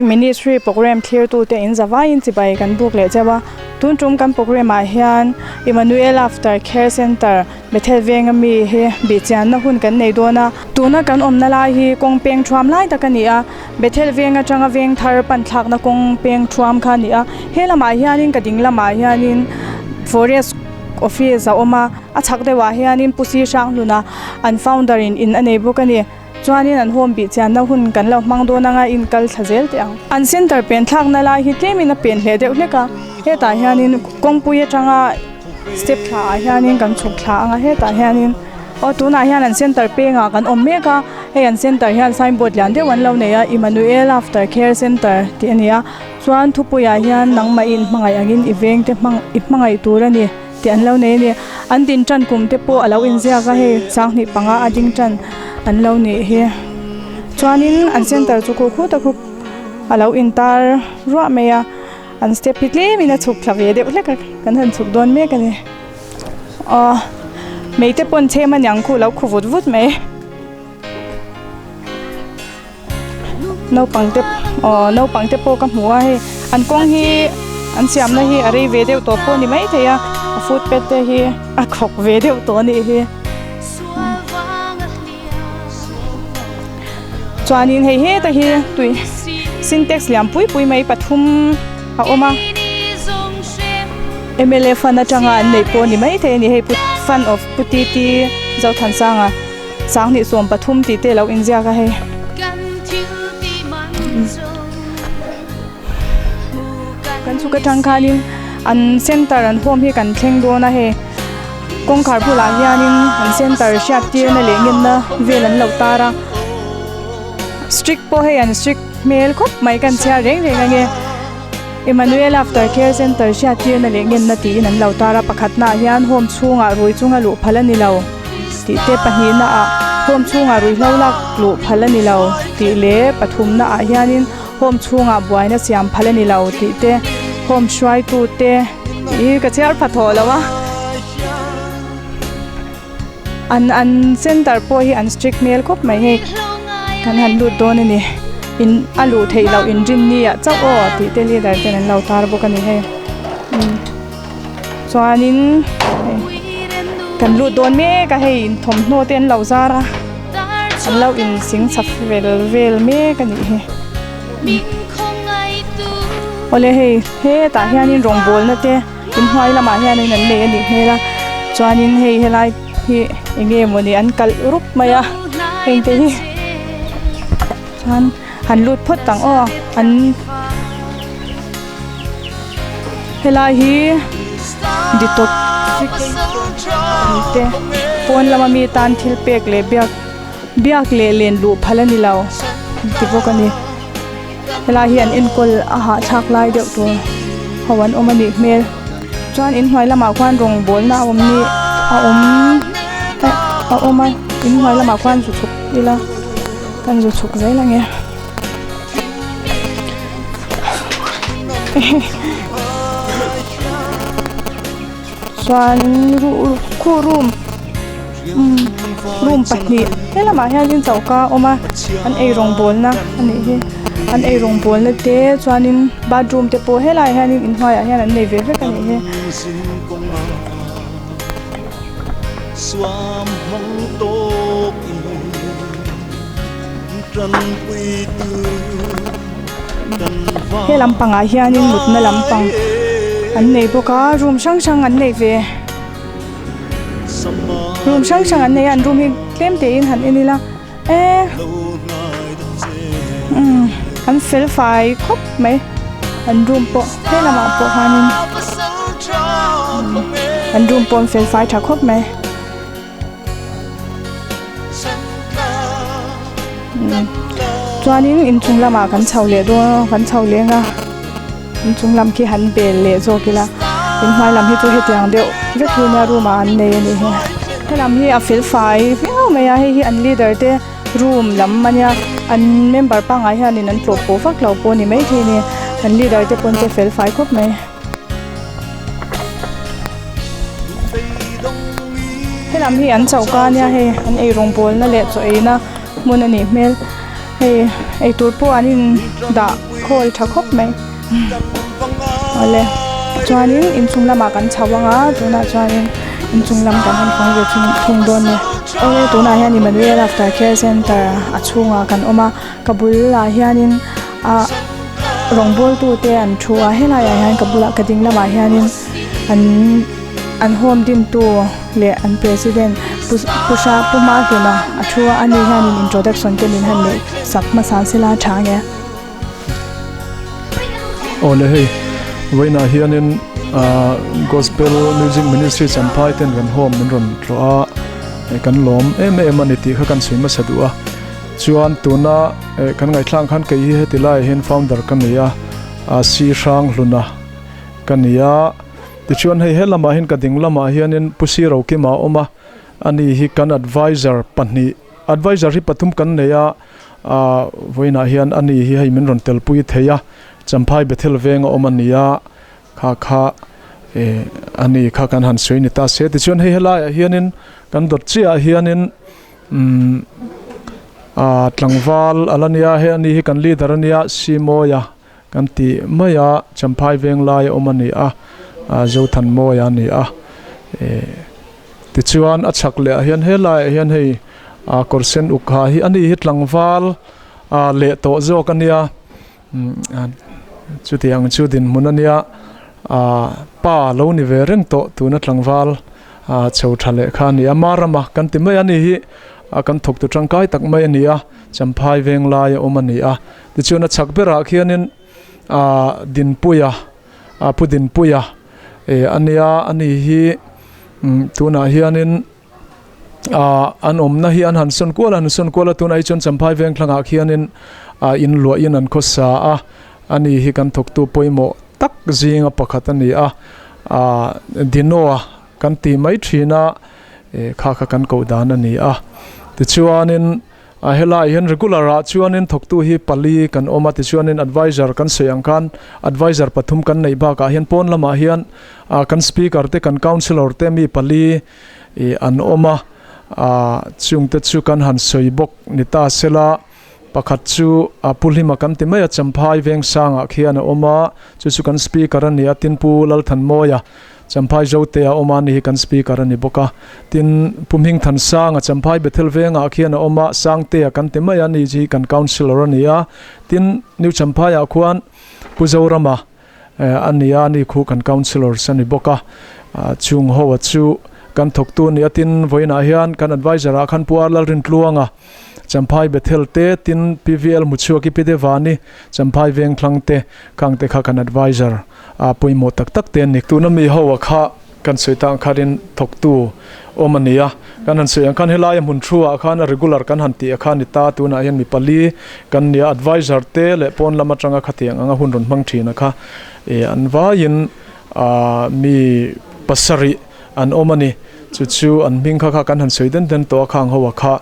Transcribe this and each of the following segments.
Ministry Programme thlirtute in zavaiin chibai kan buk leh cheu a, tun tum kan programme ah hian Emmanuel After Care Centre Bethel venga mi hi bihchianna hun kan nei dawn a, tuna kan awmna lai hi kawng peng thuam lai tak a ni a, Bethel veng atanga veng thar pan thlakna kawng peng thuam kha a ni a, he lamah hianin ka ding lamah hianin Forest Office a awm a, a chhak deuhah hianin Pu Si Hranghluna an founder in in a nei bawk a ni. Chuanin an home bih chianna hun kan lo hmang dawn anga in kal thla zel teh ang. An center pen thlakna lai hi tlemin a pen hleh deuh hlek a, hetah hianin kawngpui atanga step thla ah hianin kan chhuk thla anga hetah hianin aw tunah hian an center pengah kan awm mek a, hei an center hian signboard lian deuh an lo nei a Emmanuel After Care Center tih a ni a, chuan thupuiah hian nangmah in hmangaih angin i vengte hmang i hmangaih tur a ni. Tih an lo nei a ni. An din tan kum te pawh a lo inziak a hei sanghnih panga a ding tan an lo nih hi. Chuanin an center chu khu khut a khu a lo intar ruah mai a, an step hi tlemin a chhuk thla ve deuh hlek a, kan han chhuk dawn mek a ni. Aw mei te pawn chhem aniang khu lo khu vut vut mai. Naupang te aw naupang te pawh ka hmu a hei an kawng hi an siamna hi a rei ve deuh tawh pawh a ni maithei a a footpath te hi a khawk ve deuh tawh a nih hi chuanin hei heta hi tui sintex lian pui pui mai pathum a awm a mla fund atanga an neih pawh a ni maithei a ni hei fund of pu T T Zothansanga. Sanghnih 13 tih te a lo inziak a hei. Kan chhuk atang khanin an center an home hi kan thleng dawn a hei. Kawngkhar bulah hianin an center hriat tirna leh ngenna vel an lo tar a. Strict pawh hei an strict hmel khawp mai kan chhiar reng reng ange. Emmanuel After Care Center hriat tirna leh ngenna tiin an lo tar a pakhatnaah hian home chhungah rui chunga luh phal a ni lo. Tih te pahnihna ah home chhungah ruihhlo lak luh phal a ni lo tih leh pathumna ah hianin home chhungah buaina siam phal a ni lo tih te home hruaitu te tih hi ka chhiar pha thawh lo a an an center pawh hi an strict hmel khawp mai hei kan han lut dawn a ni in a luh theih loh inrinni ah chauh aw tih te leader ten an lo tar bawk a ni hei Chuanin kan lut dawn mek a hei thawmhnaw te an lo zar a an lo insing chak vel vel mek a nih hi awle hei hetah hianin rawngbawlna te inhnuai lamah hianin an nei a nih hmel a chuanin hei helai hi eng nge mawni an kalh rup mai a heng te hi chuan han lut phawt ang aw an. Helai hi detox te pawn lama mi tan thil pek leh biak biak leh len luh phal a ni lo ti bawk a ni helai hi an enkawl a hahthlak lai deuh tur ho an awm a nih hmel chuan inhnuai lamah khuan rawngbawlna a awm ni a awm a awm a inhnuai lamah khuan zu chhuk ila kan zu chhuk zel ange. Chuan khu room room pahnih he lamah hianin choka a awm a an eirawng bawlna a nih hi an eirawng bawlna te chuanin bathroom te pawh helaiah hianin inhnuaiah hian an nei ve vek a nih hi. He lampangah hianin mutna lampang an nei bawk a room hrang hrang an nei ve room hrang hrang an nei a an room hi tlem tein han en ila eee umm an fel fai khawp mai an room pawh he lamah pawh khanin an room pawh an fel fai tha khawp mai. Chuanin inchung lamah kan chho leh dawn a kan chho leng a inchung lam khi han bel leh zawk ila inhnuai lam hi chu hetiang deuh vek hi nia room ah an nei a nih hi helam hi a fel fai viau mai a hei hi an leader te room lam a nia an member pangngai hianin an tlawh pawh vak lo pawh a ni maithei a ni an leader te pawn che fel fai khawp mai. Helam hi an choka ania hei an eirawng bawlna leh chaw eina hmun a nih hmel hei eitur pawh an in dah khawl tha khawp mai awle chuanin inchung lamah kan chho ang a tunah chuanin inchung lam kan han fang ve thung dawn a ni awle tunah hian Emmanuel after care center a chhungah kan awm a ka bulah hianin ah rawngbawl tute an thu a helaiah hian ka bulah ka ding lamah hianin an an home dintu leh an president pu pu hra pu Mahluna a thu a ani hianin introduction te min han neih sak hmasa sela a tha ang e. Awle hei vawiinah hianin ah gospel music ministry champhai ten kan home min rawn tlawh a eh kan lawm em em a ni tih kha kan sawi hmasa duh a chuan tuna eh kan ngaihthlak ang khan kei hi heti laiah hian founder ka nei a ah si hrang hluna ka ni a. Tichuan hei he lamah hian ka ding lamah hianin Pu Si Rokima a awm a, ani hi kan adviser pahnih, adviser hi pathum kan nei a, ah vawiinah hian ani hi hei min rawn telpui thei a, Champhai Bethel veng a awm a ni a, kha kha eh ani kha kan han sawi ni ta se. Tichuan hei helaiah hianin kan dawt chiahah hianin umm ah tlangval a la nia, hei ani hi kan leader a nia, Simawia. Kan tih mai a, Champhai veng lai a awm a ni a, Zothanmawia a ni a. Tichuan a chhak leh ah hian helaiah hian hei kawr sen uk ha hi a ni hi tlangval leh tawh zawk a nia, chutiang chu dinhmun a nia, pa lo ni ve reng tawh tuna tlangval chho tha leh kha a ni a, Marama kan ti mai a ni hi kan thawktu tangkai tak mai a ni a, Champhai veng lai a awm a ni a. Tichuan a chhak berah khianin aah Dinpuia ah Pu Dinpuia eh a nia a ni hi umm tunah hianin aah an awmna hi an han sawn kual a han sawn kual a tunah hi chuan Champhai veng thlangah khianin ah inluahin an khawsa a a ni hi kan thawktu pawimawh tak zinga pakhat a ni a aah Dinoa kan tih mai thin a eh kha kha kan koh dan a ni a tichuanin. A helaiah hian regular ah chuanin thawktu hi pali kan awm a, tichuanin adviser kan sawi ang khan adviser pathum kan neih bakah hian pawn lamah hian ah kan speaker te kan councillor te mi pali ih an awm a, ah chungte chu kan han sawi bawk ni ta sela pakhat chu a Pu Hlima kan ti mai a Champhai Vengsangah khian a awm a, chu chu kan speaker a ni a, tin Pu Lalthanmawia Champhai Zote a awm a, ani hi kan Speaker a ni bawk a. Tin, Pu Hmingthansanga Champhai Bethel Vengah khian a awm a, Sangtea kan ti mai a, ani hi kan Councillor a ni a. Tin, New Champhaiah khuan Pu Zorama a ni a, ani khu kan Councillors a ni bawk a. Chung ho a chu kan thawktu a ni a, tin, vawiinah hian kan Adviser ah khan Pu R Lalrintluanga, Champhai Bethel te, tin PVL Hmuchhuaki Pi Devani, Champhai Vengthlang te, khang te kha kan Adviser a pawimawh tak tak te an ni. Tuna mi ho a kha kan sawi tak ang khanin thawktu awm a ni a, kan han sawi ang khan helaia hmun thu ah khan a regular kan han tih a kha a ni ta, tunah hian mi pali kan ni a, adviser te leh pawn lam atanga khatiang anga hun rawn hmang thin a kha eh an vaiin ah mi pasarih an awm a ni. Chu chu an hming kha kha kan han sawi den den tawh a, khang ho a kha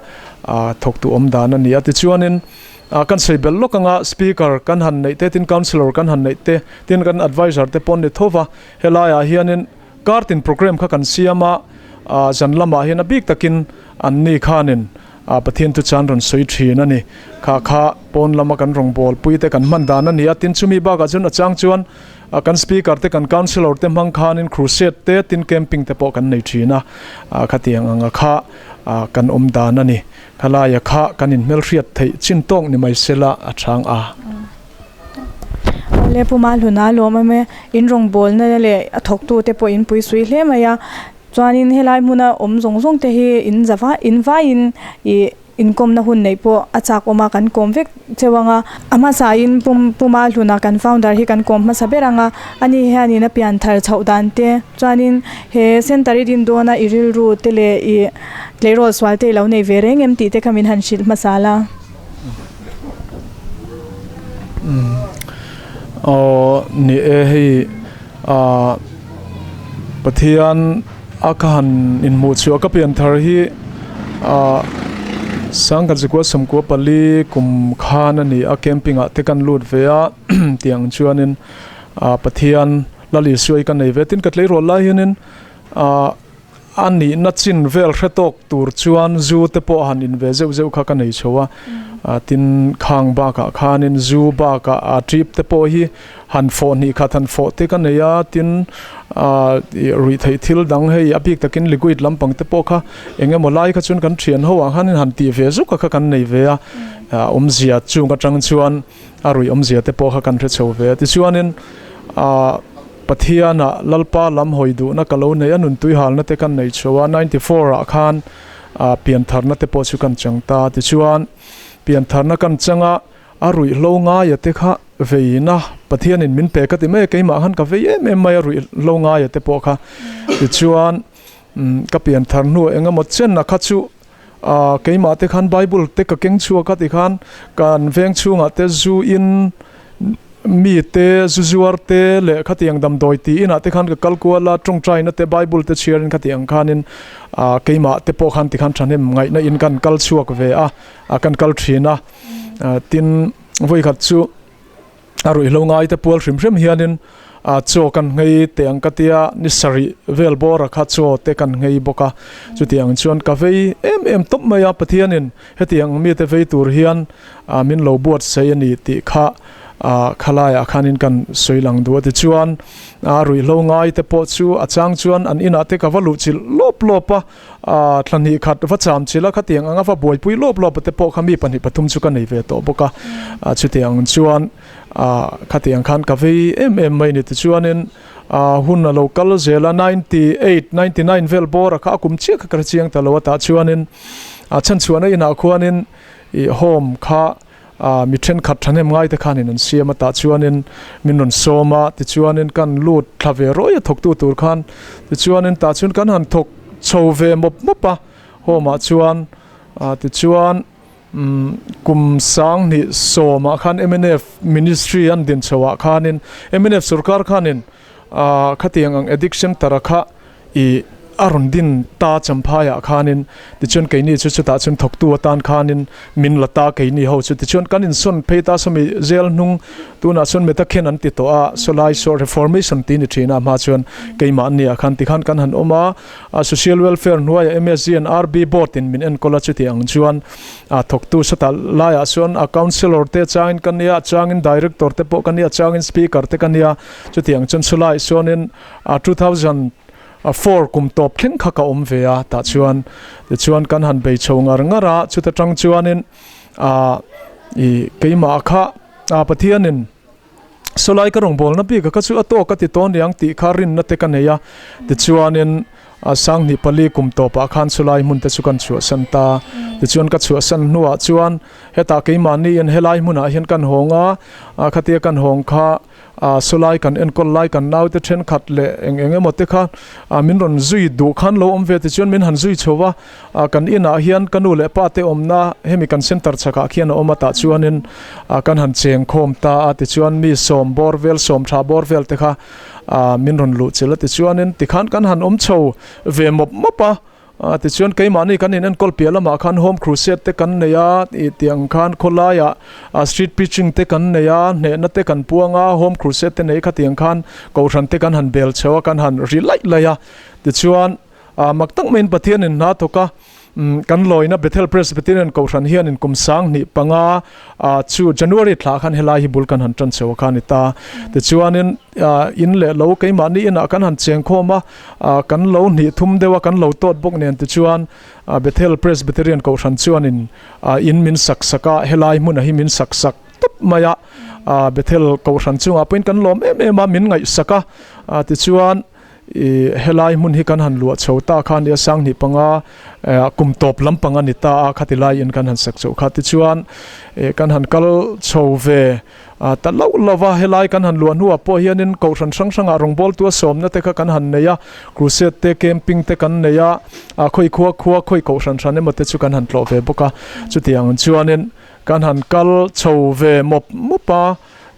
ah thawktu awm dan a ni a, tichuanin Ah kan sawi belh lawk anga speaker kan han neih te tin councillor kan han neih te tin kan adviser te pawh an ni tho va, helaiah hianin kartin programme kha kan siam a, ah zan lamah hian a bik takin an ni khanin ah Pathian chu chan rawn sawi thin a ni. Kha kha pawn lama kan rawngbâwl pui te kan hman dan a ni a, tin chumi bakah chuan a chang chuan ah kan speaker te kan councillor te hmang khanin crusade te tin camping te pawh kan nei thin a, ah khatiang anga kha ah kan awm dan a ni. Khalaia kha kan inhmelhriat theih chin tawk ni mai sela a chhang a. Awle Pu Mahluna lawm awm e, in rawngbawlna leh a thawktute pawh in pui sui hle mai a, chuanin helai hmuna awm zawng zawng te hi in zava in vaiin ih inkawmna hun neih pawh a chak awm a kan kawm vek cheu ang a, a hmasain Pu Pu Mahluna kan founder hi kan kawm hmasa ber ang a, ani hianin a pian thar chhoh dan te chuanin he centre i din dawna i rilru te leh ih Tleirawl sual te i lo nei ve reng em tih te kha min han hrilh hmasa la. Aw ni e hei ah Pathian a ka han inhmuh chhuah ka pian thar hi ah Sangkhat Zikua Sawmkua pali kum khan a ni a camping ah te kan lut ve a tiang chuanin ah Pathian Lal Isua hi ka nei ve tin ka tleirawl lai hianin ah. A nihna chin vel hre tawk tur chuan zu te pawh han in ve zeuh zeuh kha ka nei chho a, tin khang bakah khanin zu bakah a trip te pawh hi han fawh hnih khat han fawh te ka nei a, tin ruih theih thil dang hei a bik takin liquid lampang te pawh kha eng emaw lai kha chuan kan thian ho ah khanin han tih ve zuk a kha kan nei ve a, awmzia chung atang chuan a ruih awmzia te pawh kha kan hre chho ve a. Tichuanin Pathiana Lalpa lam hawi duhna ka lo nei a, nun tuihalna te kan nei chho a, 94 ah khan piantharna te pawh chu kan chang ta. Tichuan piantharna kan chang a, a ruihhlo ngaia te kha veina Pathianin min pe ka ti mai a, keimah khan ka vei em em mai a ruihhlo ngaia te pawh kha. Tichuan ka pianthar hnu engemaw chen a kha chu Ahh keimah te khan Bible te ka keng chhuak a tikhan kan veng chhungah te zu in mi te zu zuar te leh khatiang damdawi tih inah te khan ka kal kual a tawngtaina te Bible te chhiarin khatiang khanin ahh keimah te pawh khan tikhan thahnem ngaihna in kan kal chhuak ve a ah kan kal thin a tin vawikhat chu A ruihhlo ngai te pual hrim hrim hianin chaw kan nghei teh ang ka tia, ni sarih vel bawra kha chaw te kan nghei bawk a. Chutiang chuan ka vei em em tawp mai a, Pathianin hetiang mite vei tur hian min lo buatsaih a ni tih kha khalaiah khanin kan sawi lang duh a. Tichuan a ruihhlo ngai te pawh chu a chang chuan an inah te ka va luhchilh lawp lawp a, Thla hnih khat va cham chil a, khatiang anga va buaipui lawp lawp te pawh kha mi pahnih pathum chu ka nei ve tawh bawk a. Chutiang chuan khatiang khan ka vei em em mai ni. Tichuanin hun a lo kal zel a, 98, 99 vel bawr a kha a kum chiah kha ka hre chiang ta lo a, tah chuanin chhanchhuahna inah khuanin ih home kha Mi thenkhat thahnem ngaite khanin an siam a, tah chuanin min rawn sawm a, tichuanin kan lut thla ve rawih a thawktu tur khan, tichuanin tah chuan kan han thawk chho ve mawp mawp a, home ah chuan tichuan kum sanghnih sawmah khan mnf ministry an din chho ah khanin mnf sorkar khanin khatiang ang addiction tara kha I a rawn din ta Champhaiah khanin tichuan keini chu chutah chuan thawktu atan khanin min la ta keini ho chu tichuan kan insawn phei ta sawmi zel hnung tunah chuan Metakhen an ti tawh a sawlai saw reformation tih ni thin a hma chuan keimah an nia khan tikhan kan han awm a social welfare hnuaiah MSG and RB board in min enkawl a chuti ang chuan a thawktu sawtah laiah chuan a councillor te changin ka nia changin director te pawh ka nia changin speaker te ka nia chuti ang chuan chulaiah chuanin 2004 kum tawp thleng kha ka awm ve a, tah chuan tichuan kan han bei chho ngar ngar a, chuta tang chuanin ah ih keimah kha ah Pathianin sawlai ka rawngbawlna bik a kha chu a tawk a ti tawn riang tih kha rinna te ka nei a, tichuanin ah sanghnih pali kum tawpah khan chulai hmun te chu kan chhuahsan ta, tichuan ka chhuahsan hnuah chuan hetah keimahniin helai hmunah hian kan hawng a, khatia kan hawng kha Sawlai kan enkawl lai kan naute thenkhat leh eng eng emaw te kha min rawn zui duh khan lo awm ve tichuan min han zui chho a, kan inah hian ka nu leh pa te awmna hemi kan center chhakah khian a awm a tah chuanin kan han cheng khawm ta a tichuan mi sawm bawr vel sawm tha bawr vel te kha min rawn luh chilh a tichuanin tikhan kan han awm chho ve mawp mawp a. Tichuan keimahni kan in enkawl piah lamah khan home crusade te kan nei a, ih tih ang khan khawlaiah street preaching te kan nei a, hnehna te kan puang a, home crusade te nei kha tih ang khan kohhran te kan han bel chho a, kan han ri laih laih a. Tichuan mak tak maiin Pathian in hna thawk a, kan lawina Bethel Presbyterian kohhran hianin kum sanghnih panga chu January thlah khan helai hi bul kan han tan chho a kha a ni ta. Tichuanin in leh lo keimahni inah kan han cheng khawm a, Kan lo hnih thum deuh a, kan lo tawt bawk nen tichuan Bethel Presbyterian Kohhran chuanin in min sak sak a, helai hmunah hi min sak sak tawp mai a, Bethel Kohhran chungah pawhin kan lawm em em a, min ngaihsak a, tichuan helai hmun hi kan han luah chho ta kha nia sanghnih panga kum tawp lampang a ni ta a, khati laiin kan han sak chho kha tichuan kan han kal chho ve. Ta loh lo va, helai kan han luah hnuah pawh hianin kohhran hrang hrangah rawngbawltu a sawmna te kha kan han nei a, crusade te, camping te kan nei a, khawi khua khua khawi kohhran hran emaw te chu kan han tlawh ve bawk a. Chutiang chuanin kan han kal chho ve mawp mawp a,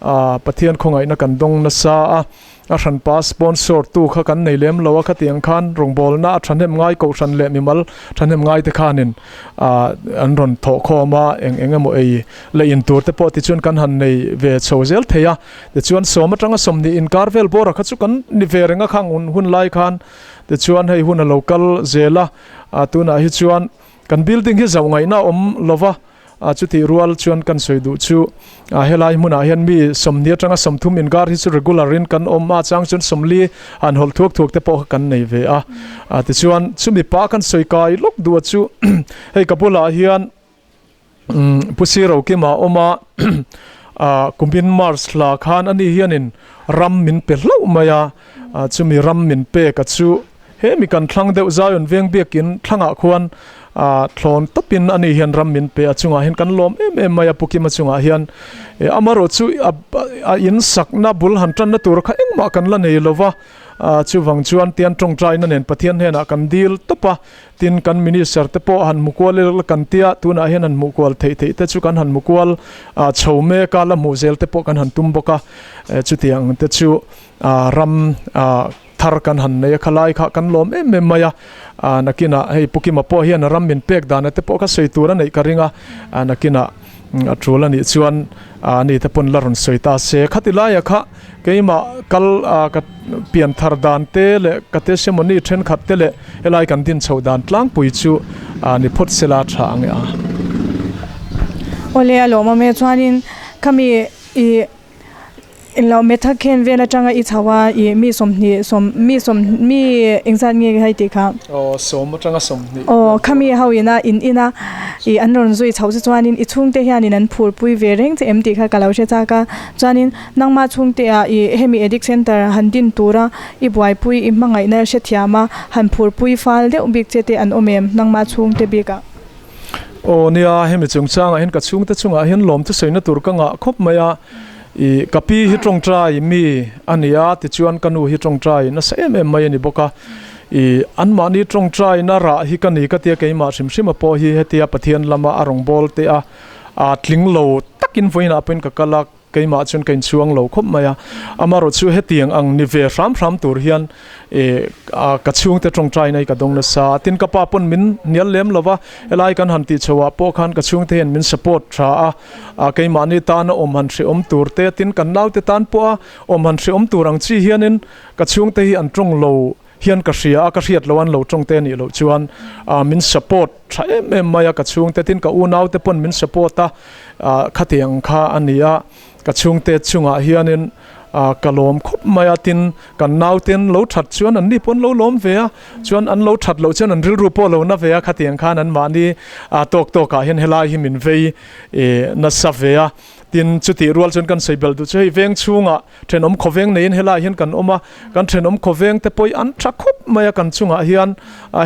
Pathian khawngaihna kan dawng nasa a. A hranpa sponsor tu kha kan nei lem lo a, khatiang khan rawngbawlna a thahnem ngai kohhran leh mimal thahnem ngai te khanin an rawn thawh khawm a, eng eng emaw ei leh in tur te pawh tichuan kan han nei ve chho zel thei a. Tichuan sawm atanga sawmhnih inkar vel bawra kha chu kan ni ve reng a khang hun lai khan tichuan hei hun a lo kal zel a, tunah hi chuan kan building hi zauh ngaihna a awm lo va. A chutih rual chuan kan sawi duh chu a helai hmunah hian mi sawmhnih atanga sawmthum inkar hi chu regular in kan awm a, chang chuan sawmli han hawlh thuak thuak te pawh kha kan nei ve a. A tichuan chumi pa kan sawi kai lawk duh a chu hei ka bulah hian Pu Siro Kima a awm a, a kumin March hla khan ani hianin ram min pe hlauh mai a, chumi ram min pek a chu He mi kan thlang deuh Zion veng biakin thlangah khuan thlawn tawpin ani hian ram min pe a chungah hian kan lawm em em mai a Pu Kima chungah hian amaherawh chu a in sakna bul han tanna tur kha engmah kan la nei lo va, chuvang chuan tian tawngtaina nen Pathian hnenah kan dil tawp a, tin kan minister te pawh han hmu kual ila kan tia tunah hian han hmuh kual theih theih te chu kan han hmu kual chho mek a, la hmuh zel te pawh kan han tum bawk a, chutiang te chu ram Thar kan han nei a, khalai kha kan lawm em em mai a, nakinah hei Pu Kima pawh hian a ram min pek dan a te pawh kha sawi tur a neih ka ring a, nakinah a tul a nih chuan ani te pawn la rawn sawi ta se. Khati laia kha keimah kal ka pian thar dan te leh ka testimony thenkhat te leh helai kan din chhoh dan tlangpui chu ni phawt sela tha ang e a. Awle a lawmawm e, chuanin khami i Englo metha khen vel atanga i chho a, i mi sawmhnih sawm mi sawm mi engzat nge hei tih kha? Aw sawm atanga sawmhnih. Aw khami ho ina in ina i an rawn zui chho che chuanin i chhungte hianin an phurpui ve reng che em tih kha ka lo hre chak a. Chuanin nangma chhungte ah i hemi addict center han din tura i buaipui i hmangaihna hrethiam a han phurpui fal deuh bik che te an awm em nangma chhungte bikah? Aw nia, hemi chungchangah hian ka chhungte chungah hian lawm thusawiina tur ka ngah khawp mai a, ih ka pi hi tawngtai mi a ni a, tichuan ka nu hi tawngtai nasa em em mai a ni bawk a, ih anmahni tawngtaina rah hi ka ni ka tia keimah hrim hrima pawh hi hetia Pathian lama a rawngbâwl te a, a tling lo takin vawiinah pawhin ka kal a. Keimah chuan ka inchhuang lo khawp mai a, amaherawh chu hetiang ang ni ve hram hram tur hian ka chhungte tawngtaina hi ka dawng nasa a, tin ka pa pawn min hnial lem lo va, helai kan han tih chhoh ah pawh khan ka chhungte hian min support tha a, keimahni tana awm han hrehawm tur te, tin kan naute tan pawha awm han hrehawm tur ang chi hianin ka chhungte hi an tawng lo hian ka hria a, ka hriat loh an lo tawng te anih loh chuan min support tha em em mai a, ka chhungte tin ka unaute pawn min support a, khatiang kha a ni a, ka chhungte chungah hianin ka lawm khawp mai a, tin kan nauten lo that chuan an ni pawn lo lawm ve a, chuan an lo that loh chuan an rilru pawh lo na ve a, khatiang khan an mahni tawk tawkah hian helai hi min vei nasa ve a. Tin, chutih rual chuan kan sawi belh duh chu hei veng chhungah thenawm khawveng neiin helaiah hian kan awm a, kan thenawm khawveng te pawh hi an tha khawp mai a, kan chungah hian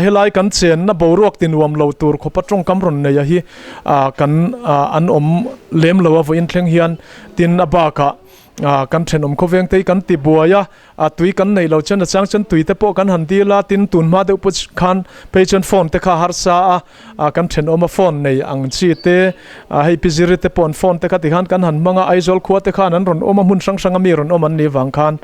helai kan chenna boruak ti nuam lo tur khawpa tawngkam rawn neia hi kan an awm lem lo a vawiin thleng hian. Tin, a bakah kan thenawm khawveng te hi kan ti buai a, A tui kan nei lo chuan a chang chuan tui te pawh kan han dil a, tin tun hma deuh pawh khan phei chuan phone te kha harsa a, a kan thenawm a phone nei ang chi te, a hei pi ziri te pawh an phone te kha tikhan kan han hmang a, Aizawl khua te khan an rawn awm a, hmun hrang hrang a mi rawn awm an nih vang khan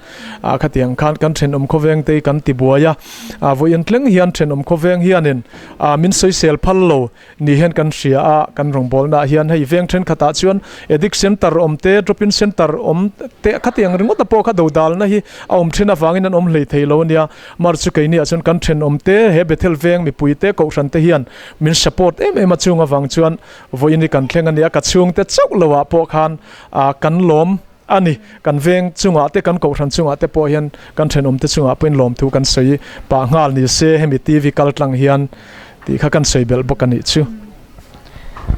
a khatiang khan kan thenawm khawveng te hi kan ti buai a, a vawiin thleng hian thenawm khawveng hianin a min sawisel phal lo. Ni hian kan hria a, kan rawngbawlnaah hian hei veng thenkhatah chuan addict center awm te, drop in center awm te khatiang ringawt a pawh kha dodalna hi a awm thin avangin an awm hlei thei lo a nia. Mar chu keiniah chuan kan thenawm te, he Bethel veng mipui te, Kohhran te hian min support em em a, chung avang chuan vawiin hi kan thleng a nia, ka chhungte chauh loah pawh khan kan lawm a ni. Kan veng chungah te, kan Kohhran chungah te pawh hian kan thenawm te chungah pawhin lawmthu kan sawi pah nghal ni se, hemi TV kal tlang hian tih kha kan sawi belh bawk a nih chu.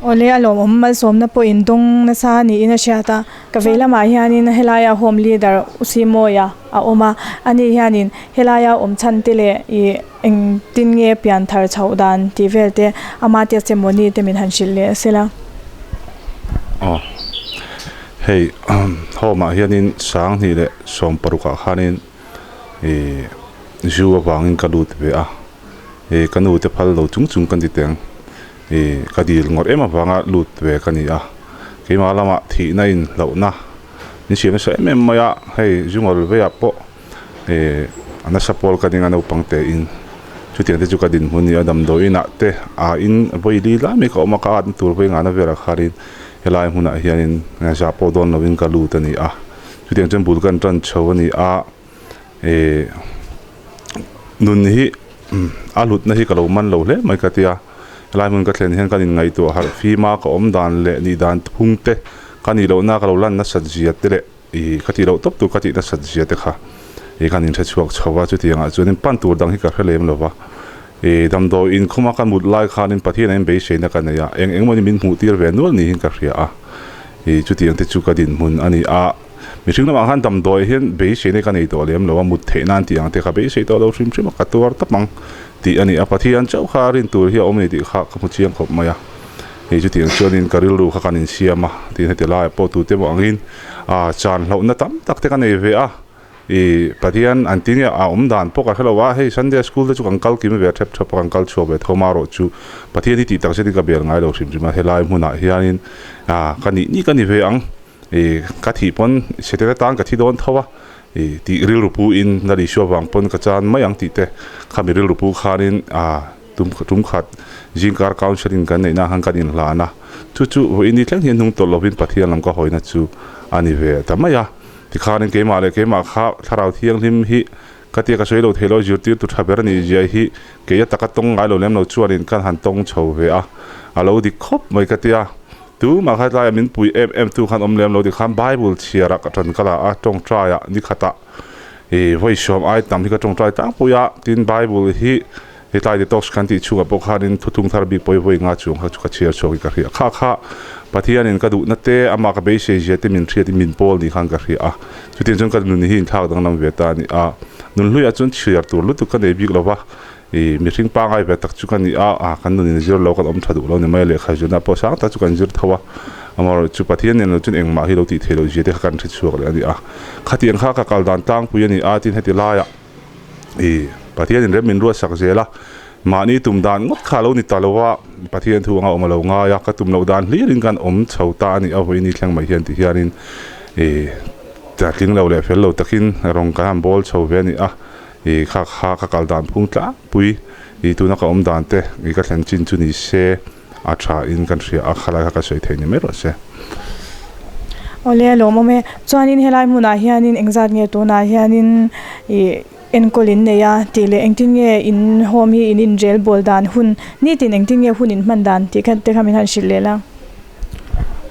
Awle, a lawmawm malsawmna pawh in dawng nasa niin a hriat a, ka vei lamah hianin helaia home leader U Simawia a awm a, ani hianin helaia awm chhan te leh ih engtin nge pian thar chhoh dan tih vel te ama testimony te min han hrilh leh sela. Aw, hei home ah hianin sanghnih leh sawmparuk ah khanin ih zu avangin ka lut ve a. Ih ka nu te phal lo chung chung ka ni teng ih ka dil ngawrh em avanga lut ve ka ni a, keimah lamah thihna in hlauhna Min siam nasa em em mai a, hei zungawl veiah pawh eh a nasa pawl ka ding a naupang te in chutiang te chu ka dinhmun ni a damdawi inah te ah in vawi li lai mai ka awm a ka atna tur vawi ngahna velah khanin helai hmunah hianin zah pawh dawn lovin ka lut a ni a chutiang chuan bul kan tan chho a ni a eh nun hi a hlutna hi ka lo man lo hle mai ka tia helai hmun ka thlen hian kan inngaihtuah harh fim a ka awm dan leh nih dan phung te ka nih lohna ka lo lan nasat zia te leh. Ih ka tih loh tawp tur ka tih nasat zia te kha ih kan inhre chhuak chho a, chutiangah chuanin pan tur dang hi ka hre lem lo va. Ih damdawi inkhawma ka mut lai khanin Pathian a inbeihseina ka nei a, eng eng mawni min hmuh tir ve nual niin ka hria a. Ih chutiang te chu ka dinhmun a ni a, mihring lamah khan damdawi hian beiseina ka nei tawh lem lo a, mut theih nan tih ang te kha beisei tawh lo hrim hrim a, ka tuar tawp ang tih a ni a. Pathian chauh kha rin tur hi a awm a ni tih kha ka hmu chiang khawp mai a. Hei chutiang chuanin ka rilru kha kan insiam a, tin heti laiah pawh tute maw angin ah chan hlauhna tam tak te ka nei ve a, ih Pathian an ti nge a awm dan pawh ka hre lo a, hei Sunday school te chu kan kal kim ve a thep thep a kan kal chhuak ve tho marawh chu Pathian hi tih tak zetin ka bel ngai lo hrim hrim a, helai hmunah hianin ah ka nih nih ka ni ve ang. Ih ka thih pawn Setana tan ka thi dawn tho a, ih tih rilru pu in Lal Isua vang pawn ka chan mai ang tih te kha mi rilru pu khanin ah tum tum khat zingkar counselling kan neih na khan kan inhlan a, chu chu vawiin ni thleng hian hnung tawlh lovin Pathian lam ka hawina chu a ni ve ta mai a, tikhanin keimah leh keimah kha Thlarau Thianghlim hi ka tia ka sawi lo thei lo zirtirtu tha ber a nih zia hi kei a taka tawng ngai lo lem lo chuanin kan han tawng chho ve a, a lo dik khawp mai ka tia. Tumah kha tlaiah min pui em em tu khan awm lem lo tikhan Bible chhiarah ka tan ka la a, tawngtaiah ni khatah ih vawi sawm ai tam hi ka tawngtai tlangpui a, tin Bible hi hetlai detox kan tih chhungah pawh khanin thuthung thar bik pawh hi vawi nga chuang kha chu ka chhiar chhuak hi ka hria kha kha Pathianin ka duhna te amah ka beisei zia te min hriat in min pawl ni khan ka hria a, chutiang chuan ka nun hi inthlak danglam ve ta a ni a, nunhluiah chuan chhiar tur lutuk ka nei bik lo va. Ih mihring pangai ve tak chu ka ni a, ah kan nun in zir lo kan awm tha duh lo ni mai a, lehkha zirna pawh sang tak chu kan zir tho a, amaherawh chu Pathian nen lo chuan engmah hi lo tih theih loh zia te kha kan hre chhuak leh a ni a, khatiang kha ka kal dan tlangpui a ni a, tin heti laiah ih Pathian in rem min ruatsak zel a, mahni tum dan ngawt kha a lo ni ta lo a, Pathian thu anga awm a lo ngai a, ka tum loh dan hlirin kan awm chho ta a ni a, vawiin ni thleng mai hian ti hianin ih tling lo leh fel lo takin rawng kan han bawl chho ve a ni a. Ih kha kha ka kal dan phung tlangpui ih tuna ka awm dan te ih ka thlen chin chu ni se a tha in kan hria a khalai kha ka sawi thei ni mai rawh se. Awle a lawmawm e. Chuanin helai hmunah hianin engzat nge tunah hianin ih enkawl in nei a tih leh engtin nge in home hi in inrel bawl dan hun nitin engtin nge hun in hman dan tih kha te kha min han hrilh leh la.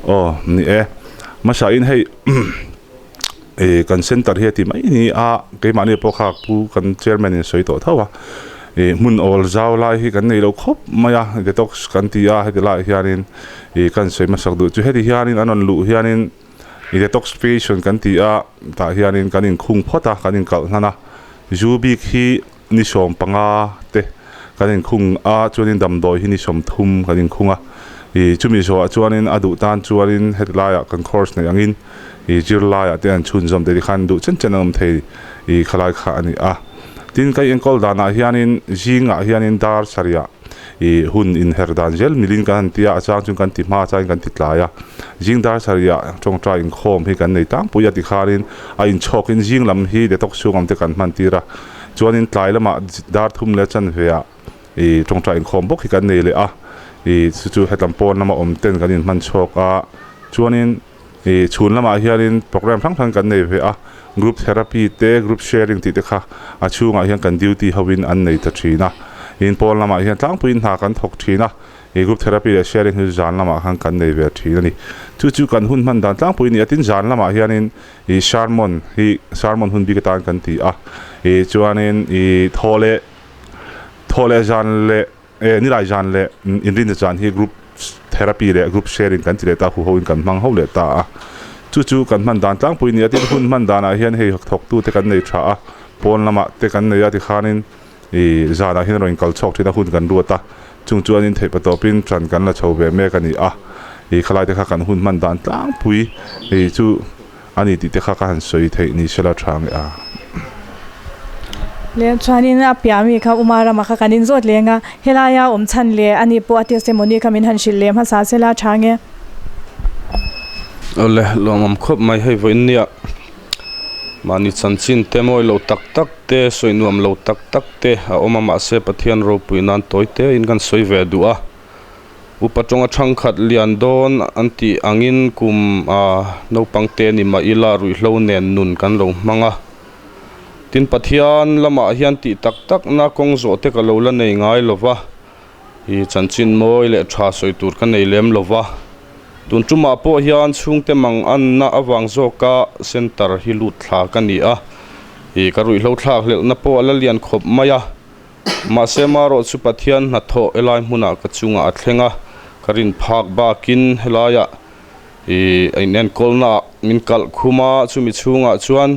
Aw ni e. Hmasa in hei. Ih kan center hi a ti mai ni a, keimahni pawh kha pu kan chairman in sawi tawh tho a, ih hmun awl zau lai hi kan nei lo khawp mai a, detox kan ti a heti laiah hianin ih kan sawi hmasak duh chu heti hianin an rawn luh hianin ih detox patient kan ti a tah hianin kan inkhung phawt a kan inkalh hnan a, zu bik hi ni 15 te kan inkhung a chuanin damdawi hi ni 30 kan inkhung a ih chumi zawhah chuanin a duh tan chuanin heti laiah kan course neih angin ih zirlaiah te an chhunzawm te tikhan duh chen chen an awm thei ih khalai kha a ni a tin ka enkawl danah hianin zingah hianin dar sarihah ih hun inher dan zel milin kan han tia a chang chuan kan ti hma changin kan ti tlai a zing dar sarihah tawngtai inkhawm hi kan nei tlangpui a tikhanin a inchhawkin zing lam hi detox chhung awm te kan hman tir a. Chuanin tlai lamah dar thum leh chanveah ih tawngtai inkhawm bawk hi kan nei leh a, ih chu chu hetlam pawn lama awm ten kan inhman chhuak a, chuanin ih chhun lamah hianin program hrang hrang kan nei ve a, group therapy te group sharing tih te kha a chhungah hian kan duty hovin an nei ta thin a, in pawn lamah hian tlangpuiin hna kan thawk thin a. He group therapy leh sharing hi zan lamah khan kan nei ve thin a ni. Chu chu kan hun hman dan tlangpui a ni a, tin zan lamah hianin ih sermon hi sermon hun bik atan kan ti a, ih chuanin ih thaw leh thaw leh zan leh eh nilai zan leh inrinna zan hi group therapy leh group sharing kan ti leh ta a, huho in kan hmang ho leh ta a. Chu chu kan hman dan tlangpui a ni a, tin hun hman danah hian hei thawktu te kan nei tha a, pawn lamah te kan nei a tikhanin Ih zanah hian rawn inkal chhuak thin a hun kan ruat a, chung chuan in theihpa tawpin ṭan kan la chho ve mek a ni a, ih khalai te kha kan hun hman dan tlangpui ih chu a ni tih te kha ka han sawi theih ni sela ṭha nge a. Leh chuanin a piah mi kha Uma rama kha kan inzawt leng a, helaia awm chhan leh a ni pawh a testimony kha min han hrilh leh hmasa sela ṭha nge. Awle lawmawm khawp mai hei vawiin nia mahni chanchin te mawi lo tak tak te sawi nuam lo tak tak te a awm a mahse Pathian ropui nan tawi te in kan sawi ve duh a upa tawnga thangkhat lian dawn an tih angin kum ah naupang te ni mah ila ruihhlo nen nun kan lo hmang a tin Pathian lamah hian tih tak tak na kawng zawh te ka lo la nei ngai lova. I chanchin mawi leh tha sawi tur ka nei lem lo va, tun tumah pawh hian chhungte mang anna avang zawka centre hi lut thla ka ni a, i ka ruihhlo thlak hlelhna pawh a la lian khawp mai a, mahse marawh chu Pathian hnathawh helai hmunah ka chungah a thleng a, ka rin phak bakin helaiah i a inenkawlnaah min kalh khum a, chumi chhungah chuan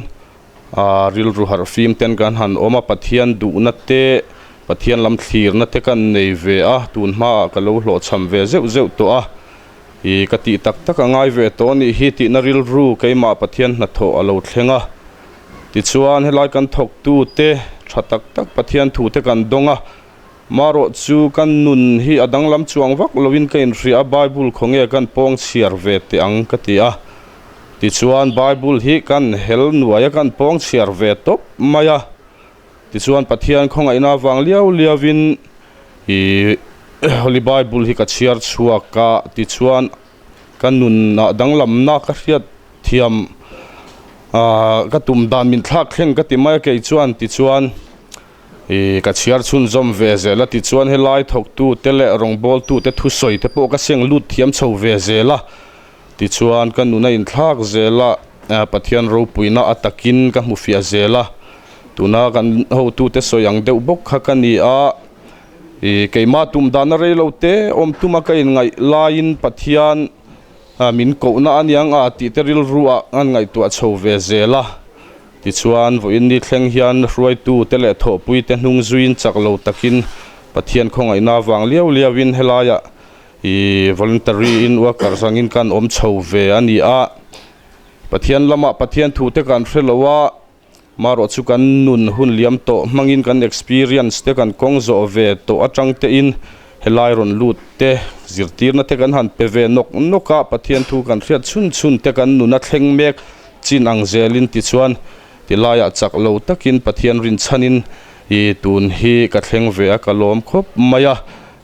A rilru harh fim ten kan han awm a, Pathian duhna te, Pathian lam thlirna te kan nei ve a, tun hmaah ka lo hlawhchham ve zeuh zeuh tawh a, i ka tih tak tak a ngai ve tawh a nih hi tihna rilru keimah Pathian hnathawh a lo thleng a. Tichuan helai kan thawktu te tha tak tak Pathian thu te kan dawng a, marawh chu kan nun hi a danglam chuang vak loin ka inhria a, Bible khawnge kan pawng chhiar ve teh ang ka ti a. Tichuan, Bible hi kan hel nuai a, kan pawng chhiar ve tawp mai a. Tichuan, Pathian khawngaihna avang liau liauin i Holy Bible hi ka chhiar chhuak a. Tichuan, ka nunah danglamna ka hriat thiam ka tum dan min thlak thleng ka ti mai a kei chuan. Tichuan, i ka chhiar chhunzawm ve zel a. Tichuan, helai thawktute leh rawngbawltute thusawi te pawh ka seng lut thiam chho ve zel a. Tichuan, ka nun a inthlak zel a, Pathian ropuina a takin ka hmu fiah zel a. Tuna kan hotute sawi ang deuh bawk kha ka ni a, i keimah tum dahna rei lo te awm tuma ka inngaih laiin Pathian min kohna a niang a tih te rilru ah an ngaihtuah chho ve zel a. Tichuan, vawiin ni thleng hian hruaitute leh thawhpuite hnung zuiin chak lo takin Pathian khawngaihna avang liau liauin helaiah I voluntary in workers angin kan awm chho ve a ni a, Pathian lamah Pathian thu te kan hre lo a, marawh chu kan nun hun liam tawh hmangin kan experience te kan kawng zawh ve tawh atang te in helai rawn lut te zirtirna te kan han pe ve nawk nawk a, Pathian thu kan hriat chhun chhun te kan nun a thleng mek chin ang zelin tichuan tilaiah chak lo takin Pathian rinchhanin i tun hi ka thleng ve a ka lawm khawp mai a.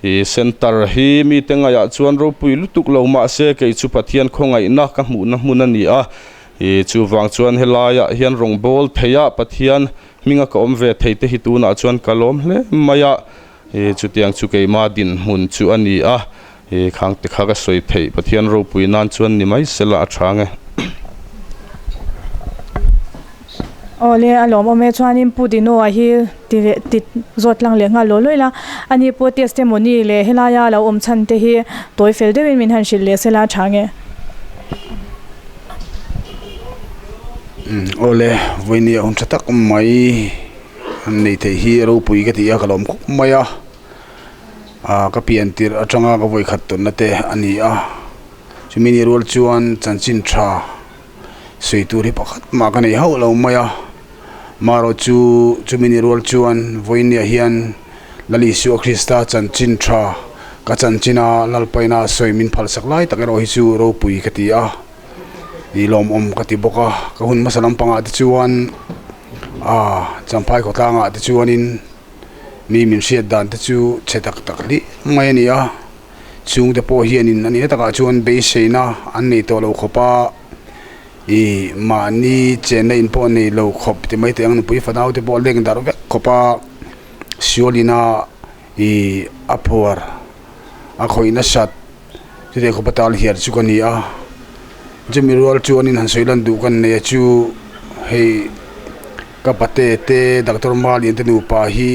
I centre hi mite ngaihah chuan ropui lutuk lo mahse kei chu Pathian khawngaihna ka hmuhna hmun a ni a, i chuvang chuan helaiah hian rawngbâwl theia Pathian hminga ka awm ve thei te hi tunah chuan ka lawm hle mai a, i chutiang chu keimah dinhmun chu a ni a, i khangte kha ka sawi theih Pathian ropui nan chuan ni mai sela a tha nge. Awle a lawmawm e chuanin Pu Dino-a hi ti leh ti zawt lang leh nghal law law ila ani pawh testimony leh helaia a lo awm chhan te hi tawi fel deuhin min han hrilh leh sela a tha nge. Awle vawinia hun tha tak mai an nei theih hi ropui ka ti a ka lawm khawp mai a ah ka pian tirh atanga ka vawikhat tawnna te a ni a chumi ni rual chuan chanchin tha. Sawi tur hi pakhat mah ka nei hauh lo mai a, marawh chu chumi ni rual chuan vawinia hian Lal Isua Krista chanchin tha ka chanchin a Lalpaina sawi min phalsak lai tak erawh hi chu ropui ka ti a, i lawmawm ka ti bawk a, ka hun hmasa lampangah te chuan ah Champhai khawtlangah te chuanin mi min hriat dan te chu chhe tak tak hle mai a ni a. Chhungte pawh hianin a nihna takah chuan beiseina an nei tawh lo khawp a, ih mahni chenna in pawh nei lo khawp ti mai teh ang nupui fanau te pawh leng darh vek khawp a, Siolina ih a phuar a khawih nasat chutiang khawpa tal hiar chu ka ni a, chumi rual chuanin han sawi lan duh kan nei a chu hei ka pate te Doctor Malian te nupa hi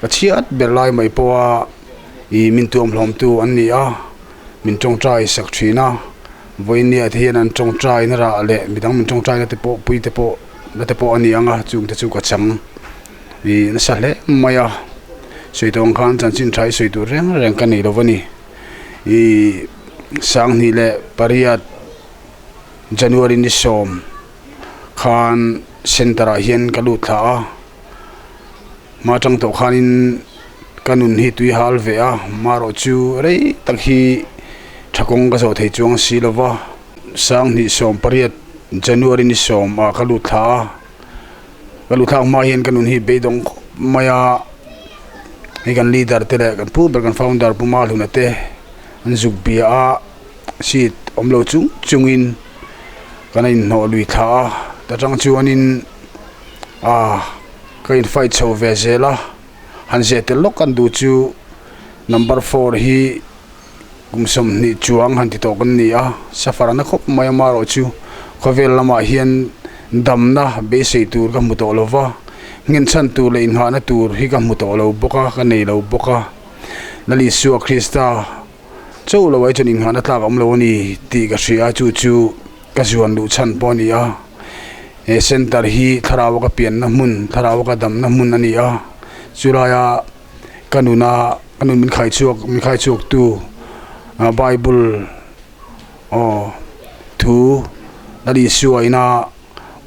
ka chhiat ber lai mai pawh a. Ih min tuamhlawmtu an ni a, min tawngtai sak thin a, vawinia te hian an tawngtai na rah leh midang min tawngtai na te pawh pui te pawh na te pawh a ni ang a, chung te chu ka chang ih nasa hle mai a, sawi tawh ang khan chanchin tha hi sawi tur reng reng ka nei lo va ni, ih sanghnih leh pariat January ni sawm khan centre ah hian ka lut thla a. Hma tang tawh khanin ka nun hi tui hal ve a, marawh chu rei tak hi tha kawng ka zawh thei chuang si lo va. 28 January ni sawm ah ka lut thla a, ka lut thlak hma hian ka nun hi beidawng khawp mai a, hei kan leader te leh kan pu ber kan founder Pu Mahluna te an zuk bia a, seat awm lo chung chungin kan inhnawh lui thla a, ta tang chuanin ah ka in fight chho ve zel a, han zeh tel lawk kan duh chu number four hi. Kum 20 chuang han ti tawh kan ni a, safar a na khawp mai a, amaherawhchu khawvel lamah hian damna beisei tur ka hmu tawh lo va, nghenchhan tur leh inghahna tur hi ka hmu tawh lo bawk a, ka nei lo bawk a. Lal Isua Krista chauh lo ai chuan inghahna tlak a awm lo a ni tih ka hria a, chu chu ka zuan luh chhan pawh a ni a. He centre hi thlarau a ka pianna hmun, thlarau a ka damna hmun a ni a, chulaia ka nuna ka nun min khai chhuak min khai chhuak tu bible aw thu lal Isua ina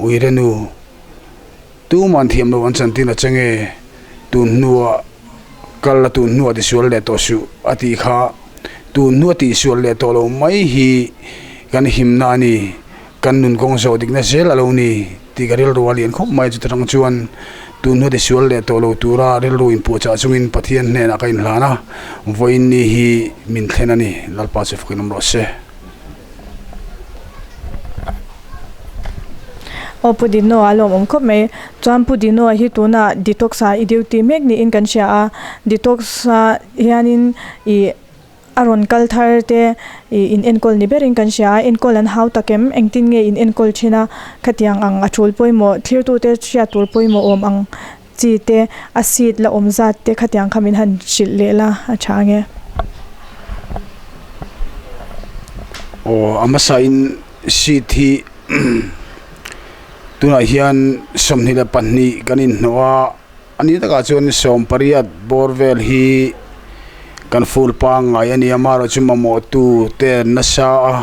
uire nu tuman thiam loh an chantir a chenge tun hnuah kal a tun hnuah tisual leh tawh suh a tih kha tun hnua tihsual leh tawh lo mai hi kan himna a ni kan nun kawng zawh dikna zel a lo ni tih ka rilru a lian khawp mai chuta tang chuan tun hnu tisual leh tawh lo tura rilru inpuahchah chungin Pathian hnenah ka inhlan a, vawiin ni hi min thlen a ni, Lalpa chu fakin awm rawh se. Aw Pu Dino a lawmawm khawp mai. Chuan Pu Dino hi tunah detox ah i duty mek niin kan hria a, detox ah hianin ih A rawn kal thar te ih in enkawl ni berin kan hria a, enkawl an hau tak em? Engtin nge in enkawl thin a? Khatiang ang a tul pawimawh, thlirtute hriat tur pawimawh awm ang chi te, a seat la awm zat te khatiang kha min han hrilh leh la a tha ange. Aw a hmasain seat hi tunah hian 22 kan inhnawh a. A ni takah chuan 18 bawr vel hi kan full pangngai a ni a, amaherawhchu mamawhtu te an nasa a,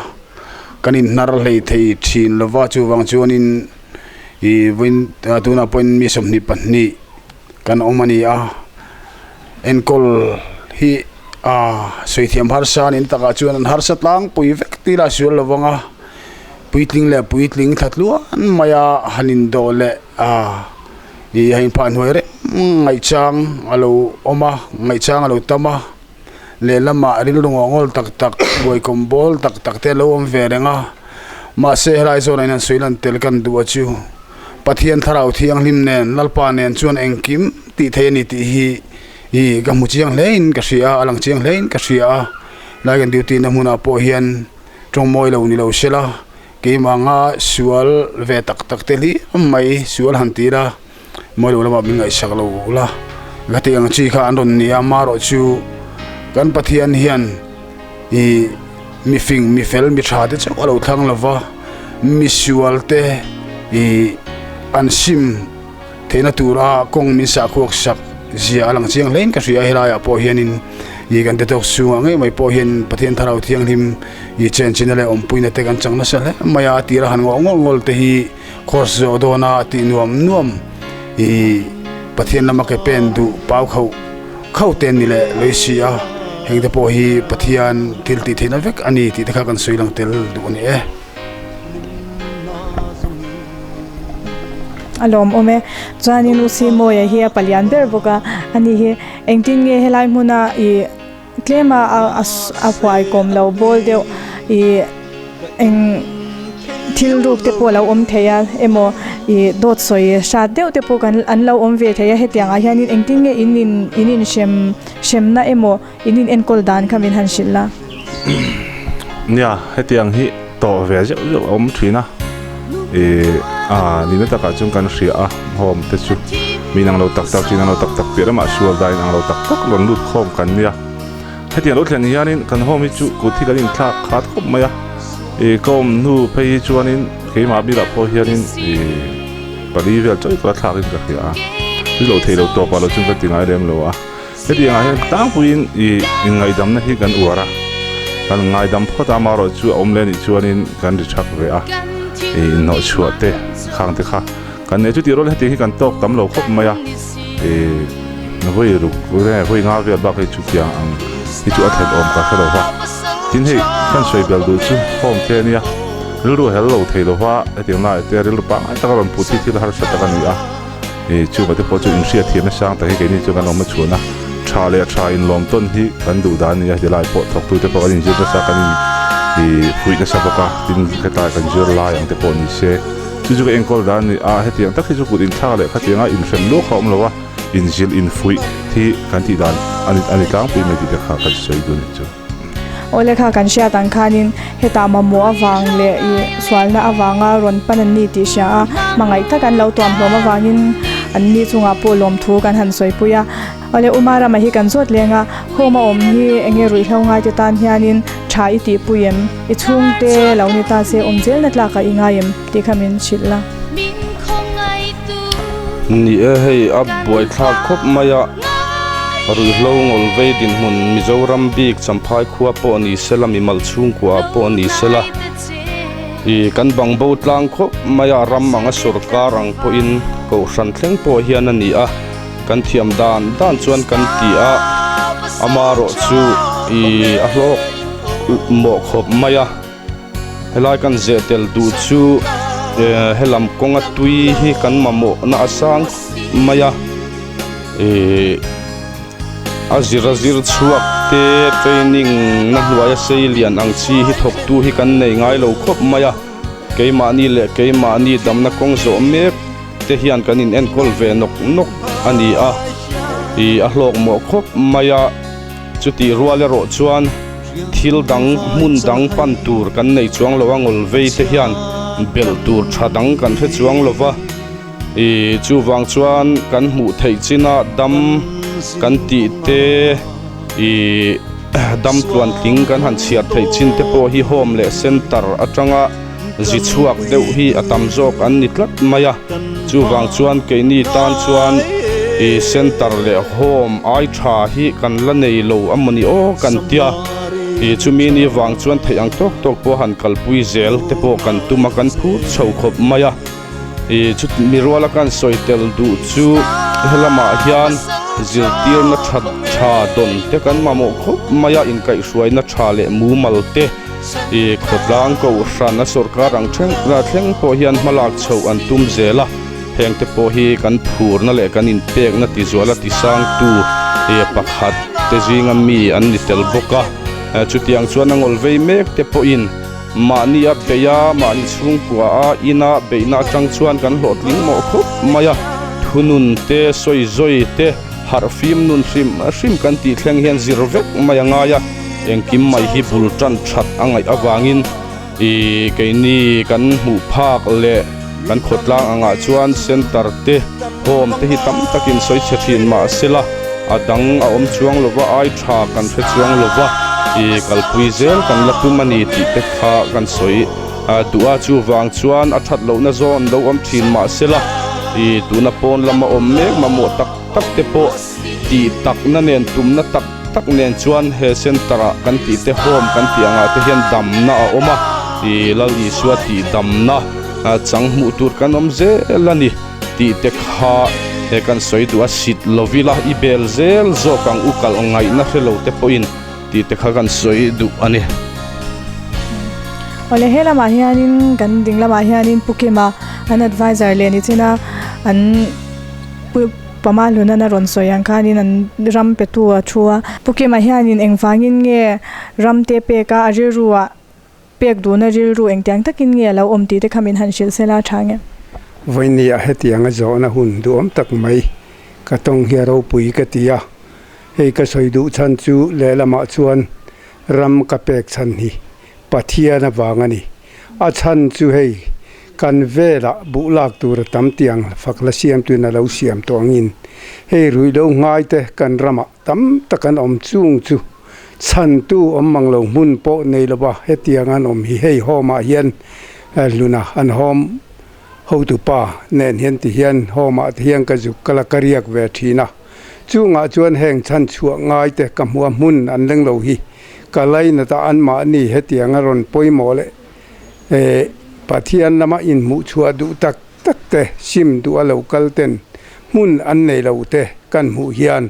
kan inhnar hlei thei thin lo va, chuvang chuanin ih vawiin tunah pawhin mi 22 kan awm a ni a, enkawl hi ah sawi thiam harsa a ni takah chuan an harsa tlangpui vek tih lah sual lo vang a, puitling leh puitling thla tluan maia han indawh leh ah. Ih a inphah hnuai reng ngaihchang a lo awm a, ngaihchang a lo tam a, lehlamah rilru ngawhngawl tak tak, buaikawm bawl tak tak te a lo awm ve reng a, mahse helai zawnah hian sawi lan tel kan duh a chu Pathian Thlarau Thianghlim nen Lalpa nen chuan engkim tih theih a ni tih hi ih ka hmu chiang hle in ka hria a, a lang chiang hle in ka hria a, helai kan duty na hmunah pawh hian tawngmawi lo ni lo sela. Keimah anga sual ve tak tak te hlir mai sual han tir a, mawi lo lamah min ngaihsak lo la, ka tih ang chi kha an rawn ni a, amaherawh chu kan Pathian hian ih mi fing, mi fel, mi tha te chauh a lo thlang lo va, mi sual te ih an sim theihna tura kawng min sahkhuak sak zia a lang chiang hlein ka hria a, helaiah pawh hianin ih kan te tawk chhungah ngei mai pawh hian Pathian Thlarau Thianghlim ih chenchina leh awmpuina te kan chang nasa hle mai a, a tira han ngawh ngawh ngawlh te hi course zawh dawna tih nuam nuam ih Pathian lama ke pen duh pau khauh khauh te an ni leh lawih si a, heng te pawh hi Pathian thil tih theihna vek a ni tih te kha kan sawi lang tel duh a ni e. A lawmawm e. Chuanin U Simawia hi a palian ber bawk a, ani hi engtin nge helai hmuna ih tlema a huai kawm lo bawl deuh ih eng thil ruk te pawh a lo awm thei a emaw ih dawt sawi hrat deuh te pawh kan an lo awm ve thei a hetiang ah hianin engtin nge in in in inhrem hremna emaw in in enkawl dan kha min han hrilh la. Nia hetiang hi tawh ve zeuh zeuh a awm thin a ih a nihna takah chuan kan hria a home te chu mi inang lo tak tak chi inang lo tak tak piah lamah sual dan inang lo tak tak rawn lut khawm kan nia hetiang lo thlen hianin kan home hi chu kut hi kan inthlak khat khawp mai a ih ka awm hnu phei hi chuanin keimah bilah pawh hianin ih pali vel chawi ka la thlak in ka hria a chu lo theih lo tawpah lo chuan ka ti ngai lem lo a. Hetiang ah hian tlangpuiin ih inngaihdamna hi kan uar a, kan ngaidam phawt a, amaherawh chu a awm leh anih chuanin kan ri chak ve a, ih inhnawh chhuah te khang te kha kan nei chu tih rual hetiang hi kan tawk tam lo khawp mai a, ih vawi ruk nge vawi nga vel bak hi chutiang ang hi chu a thlen awm ka hre lo va, tin hei kan sawi bel duh chu home te a nia. Rilru hel lo thei lova hetiang laiah te rilru pangngai taka rawn put hi thil harsa tak a ni a, ih chungah te pawh chu inhriat thiamna sang tak hi keini chuan kan awm a chhuan a, tha leh tha inlawm tawn hi kan duh dan a ni a, heti lai pawh thawktute pawh kan inzir nasa kan in ih fuih nasa bawk a, tin hetlai kan zir lai ang te pawh ni se chu chu ka enkawl dan a ni a, hetiang tak hi chu kut inthlak leh khatianga inhrem luak kha a awm lo a, inzilh infuih hi kan tih dan a ni tlangpui mai tih te kha kan sawi dun chu. Awle kha kan hriat ang khanin hetah mamawh avang leh ih sualna avanga rawn pan an ni tih hria a, hmangaih tak an lo tuam hlawm avangin an ni chungah pawh lawmthu kan han sawipui a. Awle Uma rama hi kan zawt leng a, home a awm hi enge ruihhlo ngaite tan hianin tha i tihpui em? I chhungte lo ni ta se awm zelna tlakah i ngai em? tih kha min hrilh la. Ni e, hei a buaithlak khawp mai a, ruihhlo ngawl vei dinhmun Mizoram bik Champhai khua pawh ni sela, mimal chhungkua pawh ni sela, ih kan bang bo tlang khawp mai a, ram anga sawrkar ang pawhin kohhran thleng pawh hian a ni a, kan thiam dan dan chuan kan ti a, amarawh chu ih a hlawk mawh khawp mai a. Helai kan zeh tel duh chu eh helam kawnga tui hi kan mamawh na a sang mai a ihh a zir a zir chhuak te training na hnuaia sei lian ang chi hi thawk tu hi kan nei ngai lo khawp mai a keimahni leh keimahni damna kawng zawh mek te hian kan in enkawl ve nawk nawk a ni a ih a hlawk mawh khawp mai a. Chutih rual erawh chuan thil dang hmun dang pan tur kan nei chuang lo a, ngawlvei te hian belh tur tha dang kan hre chuang lo va, ih chuvang chuan kan hmuh theih china dam kan tih te ih dam tluantling kan han chhiar theih chin te pawh hi home leh center atanga zi chhuak deuh hi a tam zawk an ni tlat mai a, chuvang chuan keini tan chuan ih center leh home ai tha hi kan la nei lo a mawni aw kan tia, ih chumi ni vang chuan theih ang tawk tawk pawh han kalpui zel te pawh kan tum a kan phur chho khawp mai a, ih chu mi ruala kan sawi tel duh chu helamah hian zirtirna tha tha dawn te kan mamawh khawp mai a, inkaihhruaina tha leh mumal te. I khawtlang kohhran a sawrkar ang thleng thleng pawh hian hmalak chhoh an tum zel a, heng te pawh hi kan phurna leh kan inpekna tizuala tisangtu pakhat te zinga mi an ni tel bawk a. Chutiang chuan a ngawl vei mek te pawhin mahni a beih a, mahni chhungkua a ina beihna atang chuan kan hlawhtling mawh khawp mai a, thunun te, sawizawi te, harhfim nun hrim hrim kan tih thleng hian zir vek mai a ngai a. Engkim mai hi bul tan that a ngaih avangin ih keini kan hmuh phak leh kan khawtlang angah chuan center te home te hi tam takin sawi chhe thin mah sela a dang a awm chuang lova ai tha kan hre chuang lova ih kalpui zel kan la tum a ni tih te kha kan sawi duh a chuvang chuan a that lohna zawn lo awm thin mah sela ih tuna pawn lama awm mek mamawh tak tak te pawh tih takna nen tumna tak tak nen chuan he center ah kan tih te home kan tih angah te hian damna a awm a ih Lal Isua tih damna chang hmuh tur kan awm zel a ni tih te kha he kan sawi duh a sit lovila i bel zel zawk ang u kalh ngaihna hre lo te pawhin tih te kha kan sawi duh a ni. Awle he lamah hianin kan ding lamah hianin Pu Kima an adviser leh ni chin a an pu. Pama Hlunana rawn sawi ang khanin an ram petu a thu a. Pu Kima hianin engvangin nge ram te pek a, a rilruah pek duhna rilru engtiang takin nge a lo awm tih te kha min han hrilh sela a tha nge? Vawinia hetianga zawhna hun duhawm tak mai ka tawng hi a ropui ka ti a, hei ka sawi duh chhan chu lehlamah chuan ram ka pek chhan hi Pathian avang a ni. A chhan chu hei, kan velah buh lak tur a tam tiang fak la siamtuin a lo siam tawh angin hei ruih lo ngai te kan ramah tam tak an awm chung chu chhantu awm mang lo hmun pawh nei lova hetiang an awm hi hei home ah hian hluna an home hotupa nen hian ti hian home ah te hian ka zuk ka la ka riak ve thin a chungah chuan heng chhan chhuah ngai te ka hmuh a hmun an leng lo hi Ka lainat a anmahni hetiang a rawn pawimawh leh eh Pathian lama inhmuh chhuah duh tak tak te, sim duh a lo kal ten hmun an nei lo te kan hmuh hian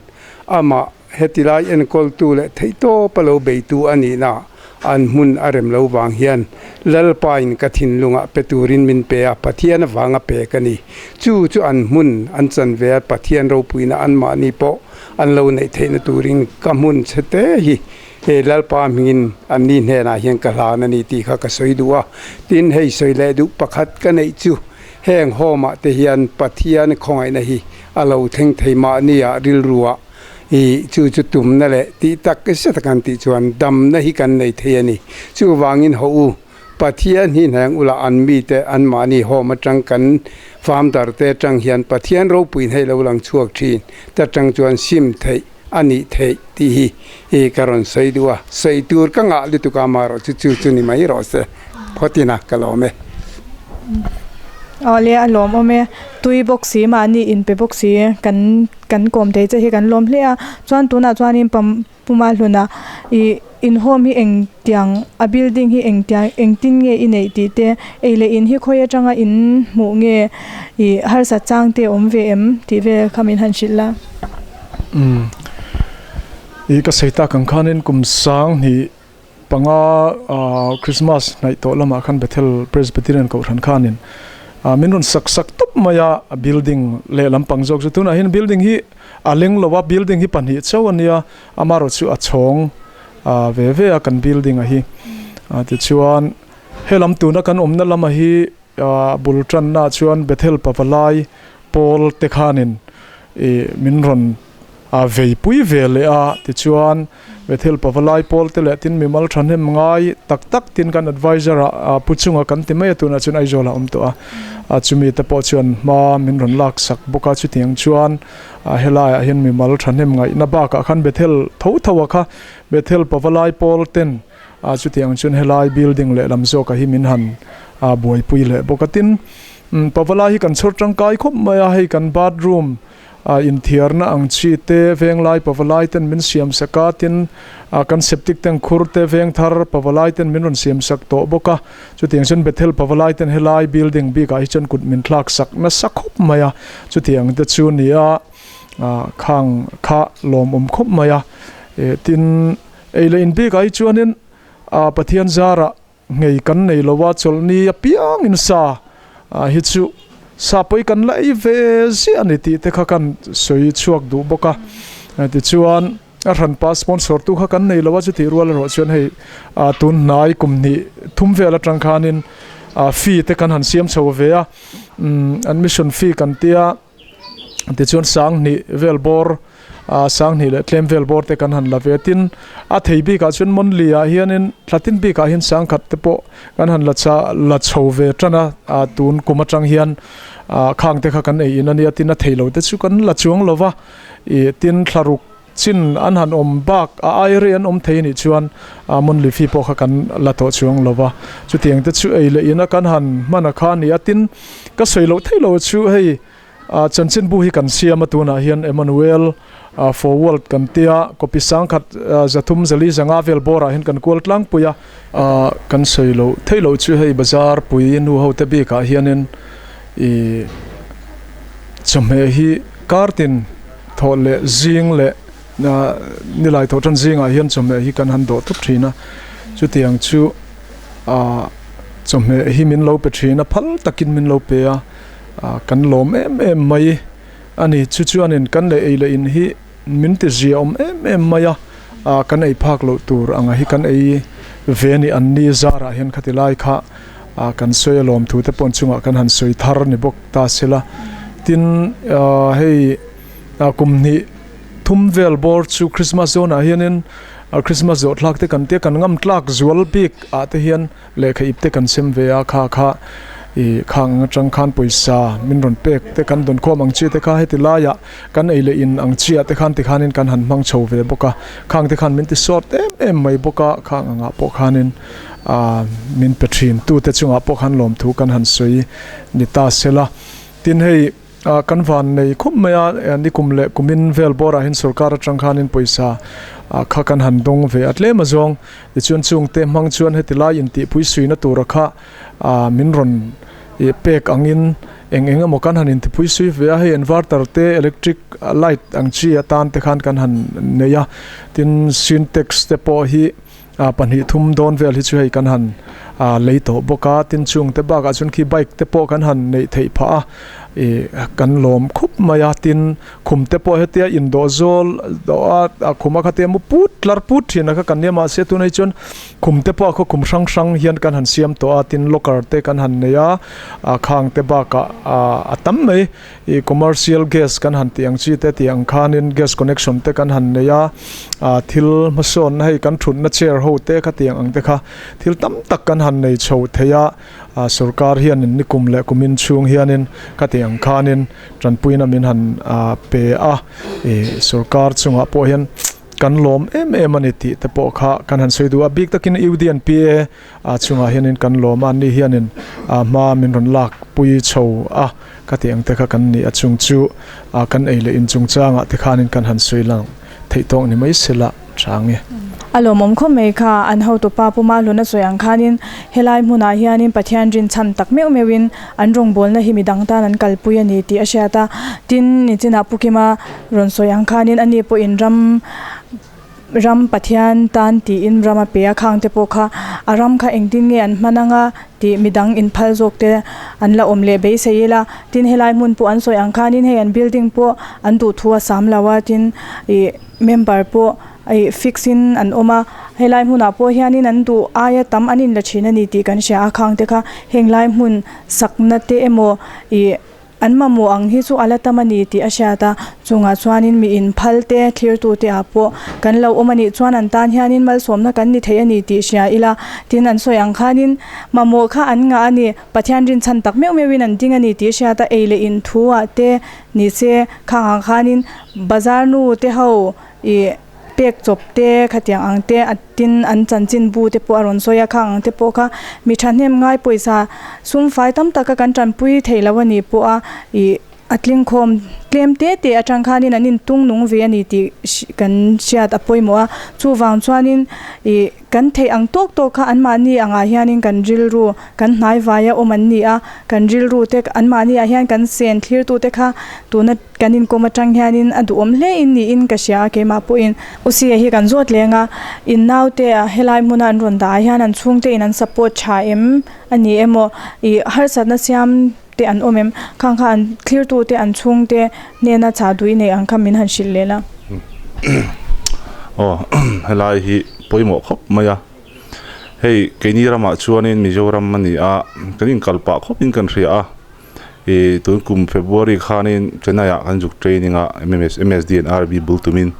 amah heti lai enkawltu leh theihtawp a lo beitu a nihna An hmun a rem lo vang hian Lalpain ka thinlungah pe turin min pe a, Pathian avanga pe ka ni. Chu chu an hmun an chan ve a, Pathian ropuina anmahni pawh an lo neih theihna turin ka hmun chhe te hi he Lalpa hmingin anni hnenah hian ka hlan a ni tih kha ka sawi duh a. Tin, hei sawi leh duh pakhat ka neih chu heng home-ah te hian Pathian khawngaihna hi a lo thleng thei mahnia rilruah I chu chu tumna leh tih tak zet a kan tih chuan damna hi kan nei thei a ni. Chuvangin haw u, Pathian hi hneng ula an mite anmahni home atang kan farm-dar te atang hian Pathian ropui hei lo lang chhuak thin ta tang chuan sim theih a nih theih tih hi i ka rawn sawi duh a. Sawi tur ka ngah lutuk a, amaherawh chu chu chu ni mai rawh se. Phawtina ka lawm e. Awle a lawmawm e. Tui bawk si mahni inpe bawk si kan. Kan kawm thei che hi kan lawm hle a, chuan tunah chuanin pam puma hluna ih inhawm hi engtiang a building hi engtiang engtin nge i neih tih te ei leh in hi khawi atanga in hmuh nge ih harsat chang te awm ve em tih vel kha min han hrilh la. Umm ih ka sawi tak ang khanin kum sanghnih panga Christmas hnaih tawh lamah khan Bethel Presbyterian Kohhran khanin min rawn sak sak tawp mai a, a building leh lampang zawk chu tunah hian building hi a leng lo a, building hi pahnih chauh a nia, amaherawh chu a chhawng ve ve a kan building a hi. Tichuan helam tuna kan awmna lama hi bul tanna chuan Bethel Pavalai pawl te khanin min rawn a veipui ve leh a, tichuan Bethel Pavalai pawl te leh tin mimal thahnem ngai tak tak tin kan adviser ah pu chunga kan ti mai a, tunah chuan Aizawl ah a awm tawh a, a chumi te pawh chuan hma min rawn lak sak bawk a, chutiang chuan helai ah hian mimal thahnem ngaihna bakah khan Bethel tho tho a kha Bethel Pavalai pawl ten chutiang chuan helai building leh lam zawk ah hi min han buaipui leh bawk a, tin Pavalai hi kan chhawr tangkai khawp mai a, hei kan bathroom A inthiarna ang chi te, venglai pavalai ten min siam sak a, tin kan septic tank khur te vengthar pavalai ten min rawn siam sak tawh bawk a. Chutiang chuan Bethel pavalai ten helai building bikah hi chuan kut min thlak sak nasa khawp mai a, chutiang te chu ni a, khang kha lawmawm khawp mai a. Tin, ei leh in bikah hi chuanin Pathian zarah Ngei kan nei lo a, chawlhni apiangin sa hi chu sa pawi kan la ei ve ziah a ni tih te kha kan sawi chhuak duh bawk a. Tichuan a hranpa sponsor tu kha kan nei lo a, chutih rual erawh chuan hei tun hnai kum hnih thum vel atang khanin fee te kan han siam chho ve a, admission fee kan tia. Tichuan sanghnih vel bawr ah sanghnih leh tlem vel bawr te kan han la ve tin a thei bikah chuan monthly ah hianin thla tin bikah hian sangkhat te pawh kan han la cha la chho ve tan a ah tun kum atang hian ah khang te kha kan ei in ania tin a thei lo te chu kan la chuang lo va ih tin thlaruk Chin an han awm bak a ai rei an awm thei anih chuan monthly fee pawh kha kan la tawh chuang lo va, chutiang te chu ei leh ina kan han hman a kha a ni a, tin ka sawi loh theih loh chu hei chanchinbu hi kan siam a tunah hian Emmanuel for World kan tia copy sangkhat zathum zali zanga vel bawrah hian kan kual tlangpui a, kan sawi loh theih loh chu hei bazar pui nu ho te bikah hianin ih chawhmeh hi kartin. Thawh leh zing leh nilai thawh tan zingah hian chawhmeh hi kan han dawh tawp thin a, chutiang chu ah chawhmeh hi min lo pe thin a, phal takin min lo pe a, kan lawm em em mai a ni. Chu chuanin kan leh ei leh in hi min ti zia awm em em mai a, kan ei phak loh tur anga hi kan ei ve a ni. An ni zarah hian khati lai kha kan sawi a lawm thu te pawh chungah kan han sawi thar ni bawk ta sela. Tin hei kum hnih thum vel bawr chu Christmas zawnah hianin Christmas zawh thlak te kan tia kan ngam tlak zual bik ah te hian lehkha ip te kan sem ve a kha kha ih khang ang atang khan pawisa min rawn pek te kan dawn khawm ang chi te kha heti laiah kan ei leh in ang chi ah te khan tikhanin kan han hmang chho ve bawk a khang te khan min ti sawt em em mai bawk a khang angah pawh khanin min pe thin tute chungah pawh khan lawmthu kan han sawi ni ta sela tin hei kan van nei khawp mai a nikum leh kumin vel bawrah hian sorkar atang khanin pawisa kha kan han dawng ve a tlem azawng tichuan chungte hmang chuan heti lai intihpui suina tura kha min rawn pek angin eng eng emaw kan han intipui sui ve a hei inverter te electric light ang chi atan te khan kan han nei a tin sintex te pawh hi. pahnih thum dawn vel hi chu hei kan han lei tawh bawk a, tin chung te bakah chuan khi bike te pawh kan han neih theih phah a, ih kan lawm khup mai a, tin khum te pawh hetia indawh zawl dawh a khum a khatia mu put tlar put thin a kha kan nia mahse tunah hi chuan khum te pawh a khaw khum hrang hrang hian kan han siam tawh a, tin locker te kan han nei a, khang te bakah a tam mai. Ih commercial gas kan han tih ang chi te tih ang khanin gas connection te kan han nei a, ah thil hmasawnna hei kan thutna chair ho te kha tiang ang te kha thil tam tak kan han nei chho thei a, ah sorkar hianin nikum leh kumin chhung hianin kha tih ang khanin tanpuina min han ah pe a, ih sorkar chungah pawh hian kan lawm em em a ni tih te pawh kha kan han sawi duh a, bik takin UDNPA A chungah hianin kan lawm a, ni hianin a hma min rawn lak pui chho a, ka tih ang te kha kan ni a, chung chu kan ei leh in chungchangah te khanin kan han sawi lang theih tawk ni mai se la chang e. A lawmawm khawp mai kha, an hotupa Pu Mahluna sawi ang khanin helai hmunah hianin Pathian rinchhan tak meuh meuhin an rawngbawlna hi midang tan an kalpui a ni tih a hriat a, tin, nichinah Pu Kima rawn sawi ang khanin ani pawhin ram Ram Pathian tan tiin ram a pe a, khang te pawh kha a ram kha engtin nge an hman anga tih midang inphal zawk te an la awm leh beisei ila, tin helai hmun pawh an sawi ang khanin hei an building pawh an duh thu a sam lo a, tin ih member pawh ih fix in an awm a, helai hmunah pawh hianin an duh aia tam an inla thin a ni tih kan hria a, khang te kha heng lai hmun sakna te emaw ih. An mamawh ang hi chu a la tam a ni tih a hriat a, chungah chuanin mi inphal te, thlirtute ah pawh kan lo awm a nih chuan an tan hianin malsawmna kan ni thei a ni tih hria ila, tin an sawi ang khanin mamawh kha an ngah a ni, Pathian rinchhan tak meuh meuhin an ding a ni tih hriat a, ei leh in thu ah te ni se khang ang khanin bazar nu te ho ih. Pek chawp te khatiang ang te a tin an chanchin bu te pawh a rawn sawi a, khang ang te pawh kha mi thahnem ngai pawisa sum fai tam taka kan tanpui thei lo a nih pawh a ih a tling khawm tlem te te atang khanin an intung nung ve a ni tih kan hriat a pawimawh a, chuvang chuanin ih kan theih ang tawk tawk kha anmahni angah hianin kan rilru kan hnai vaia awm an ni a, kan rilru te anmahni ah hian kan sen thlir tu te kha tuna. Kan inkawm atang hianin a duhawm hle in niin ka hria a, keimah pawhin Usia hi kan zawt leng a, in naute ah helai hmuna an rawn dah ah hian an chhungte in an support tha em a ni emaw ih harsatna siam te an awm em, khang kha an thlirtu te an chhungte hnena chah duh i neih ang kha min han hrilh leh la. Aw helai hi pawimawh khawp mai a, hei keini ramah chuanin Mizoram a ni a, kan inkal pah khawpin kan hria a. Ih tun kum February khanin Chennai ah kan zuk training a mms MSD and RB bul tumin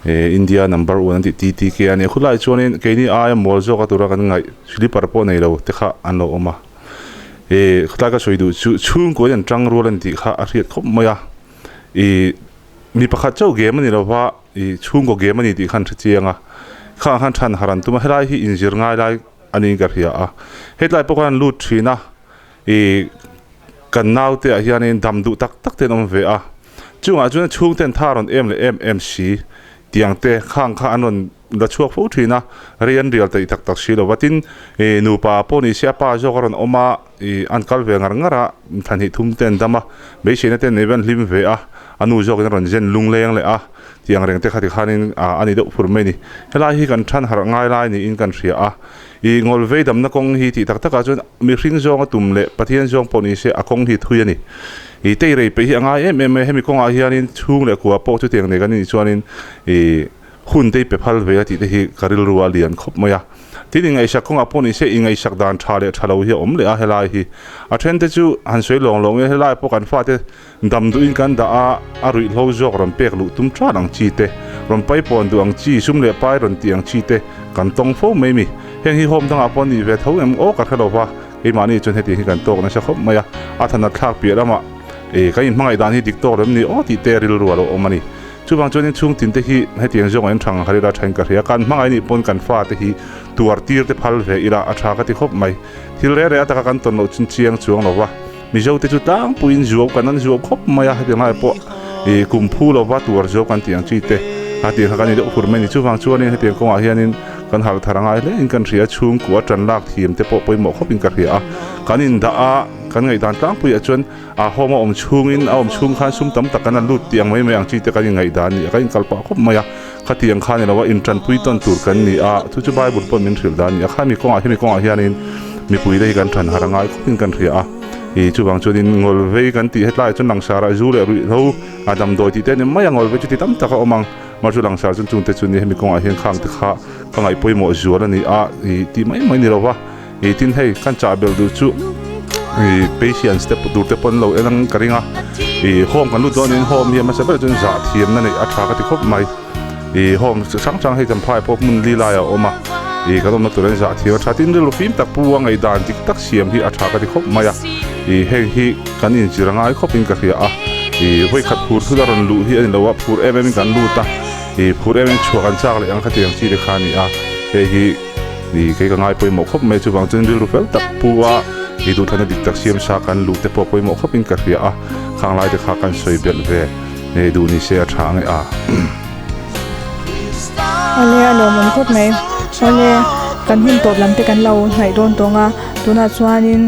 ih India number one an tih TTK a nia khulai chuanin keini aia mawl zawk a tura kan ngaih slipper pawh nei lo te kha an lo awm a ih khawtlai ka sawi duh chu chhungkaw in an tang rual a ni tih kha a hriat khawp mai a ih mi pakhat chauh game a ni lova ih chhungkaw game a ni tih kha an hre chiang a khangah khan than har an tum a helai hi inzir ngai lai a niin ka hria a hetlai pawh khan an lut thin a. Ih kan naute ah hianin dam duh tak tak te an awm ve a, chungah chuan chhungten tha rawn em leh em em si tiang te khang kha an rawn la chhuak fo thin a, rei an rial taih tak tak si lo va, tin ih nupa pawh ni se a pa zawk a rawn awm a, ih an kal ve ngar ngar a, thlanhnih thum te an dam a, beiseina te an nei ve an hlim ve a, a nu zawkin a rawn zen lungleng leh a, tiang reng te kha tikhanin ah a ni deuh phur mai a ni. Helai hi kan than harh ngai lai niin kan hria a. I ngawl vei damna kawng hi tih tak takah chuan mihring zawng a tum leh Pathian zawng pawh ni se a kawng hi thui a ni. I tei rei peih hi a ngai em em mai. Hemi kawngah hianin chhung leh kua pawh chutiang nei kan nih chuanin i hun te i pe phal ve a tih te hi ka rilru a lian khawp mai a. Tin ingaihsak kawngah pawh ni se ingaihsak dan tha leh tha lo hi a awm leh a helai hi. A then te chu han sawi lawng lawng e helai pawh kan fate Dam duhin kan dah a, a ruihhlo zawk rawn pek luh tum tan ang chi te, rawn paipawn duh ang chi, sum leh pai rawn tih ang chi te kan tawng fo mai mi. Heng hi home dangah pawh nih ve tho em aw ka hre lo va, keimahni chuan hetiang hi kan tawk nasa khawp mai a, a thanat thlak piah lamah e kan inhmangaih dan hi dik tawk lem ni aw tih te rilru a lo awm a ni. Chuvang chuanin chhung tin te hi hetiang zawngah in thang har ila thain ka hria, kan hmangaih nih pawn kan fa te hi tuar tir te phal ve ila a tha ka ti khawp mai. Thil reh reh ataka kan tawn loh chin chiang chuang lo va. Mizo te chu tlangpuiin zuau kan an zuau khawp mai a, hetiang lai pawh ih kum phu lova tuar zuau kan tih ang chi te a tih kha kan ni deuh hur mai a ni. Chuvang chuanin hetiang kawngah hianin kan harh thar a ngai hle in kan hria a, chhungkua tan lak thiam te pawh pawimawh khawpin ka hria a, kan indah a. Kan ngaihdan tlangpuiah chuan a home a awm chhungin a awm chhung khan sum tam tak kan han lut tih ang mai mai ang chi te kan inngaihdan a ni a, kan inkal pah khawp mai a. Khatiang kha ni lo a, intanpui tawn tur kan ni a, chu chu Bible pawh min hrilh dan a ni a. Khami kawngah hemi kawngah hianin mipui te hi kan than har a ngai khawpin kan hria a. Ih chuvang chuanin ngawlvei kan tih hetlaiah chuan langsarah zu leh ruihhlo a damdawi tih te a ni mai a, ngawlvei chu ti tam tak a awm ang. Mar chu langsar chuan chungte chu ni hemi kawngah hian khang te kha ka ngaih pawimawh zual a ni a, ih tih mai mai ni lo va. Ih tin hei kan chah belh duh chu ih patience te tur te pawh an lo en ang ka ring a, ih home kan lut dawn in home hi a hmasa ber chuan zah thiamna neih a tha ka ti khawp mai, ih home chi hrang hrang hei champhai pawh hmun li laiah a awm a, ih kan awmna tur hian zah thiam a tha tin rilru fim tak pu a ngaihdan dik tak siam hi a tha ka ti khawp mai a, ih heng hi kan inzir a ngai khawpin ka hria a, ih vawikhat phur thut a rawn luh hi a ni lo a, phur em em in kan lut a, ih phur em em chhuah kan chak leh ang khatiang chi te kha a ni a, hei hi. Ni kei ka ngai pawimawh khawp mai chuvang chuan rilru fel tak pu a i duhthlanna dik tak siam sa kan luh te pawh pawimawh khawpin ka hria a, khang lai te kha kan sawi belh ve nei duh ni se a tha ang e a. Awle a lawmawm khawp mai, awle kan hun tawp lam te kan lo hnaih dawn tawng a, tunah chuanin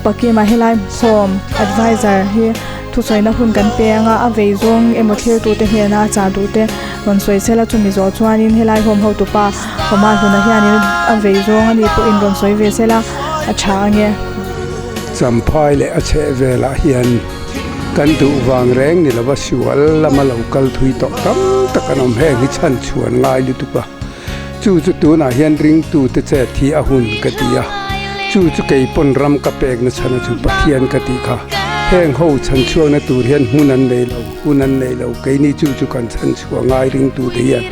Pakima helai home advisor hi thusawina hun kan pe anga a vei zawng emaw thlir tute hnena a chah duh te rawn sawi sela chumi zawh chuanin helai home hotupa awma hluna hianin a vei zawng a nih pawhin rawn sawi ve sela a tha ange. Champhai leh a chheh velah hian kan duh vang reng ni lova sual lama lo kal thui tawh tam tak an awm heng hi chhan chhuan ngai lutuk a. Chu chu tunah hian ringtute chet hi a hun ka ti a, chu chu kei pawn ram ka pekna chhan a chu Pathian ka tih kha. Heng ho chhan chhuakna tur hian hmun an nei lo, hun an nei lo, keini chu chu kan chhan chhuah ngai ringtute hian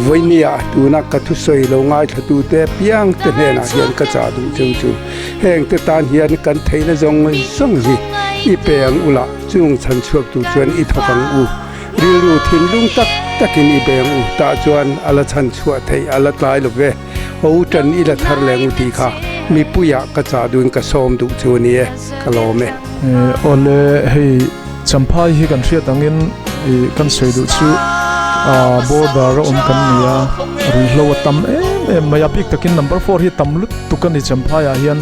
vawinia tuna ka thusawi lo ngaithlatute piangte hnenah hian ka chah duh cheu chu hengte tan hian kan theihna zawng zawng hi i pe ang ula, chung chhan chhuak tur chuan i thawk ang u. Rilru thinlung tak takin i beng u tah chuan a la chhan chhuah theih a la tlai lo ve. Ho tan i la thar leng u tih kha mipuiah ka chah duhin ka sawm duh chu a ni e, ka lawm e. Awle hei Champhai hi kan hriat angin i kan sawi duh chu border a awm kan ni a, ruihhlo a tam em em mai a, bik takin number four hi tam lutuk a ni Champhai ah hian.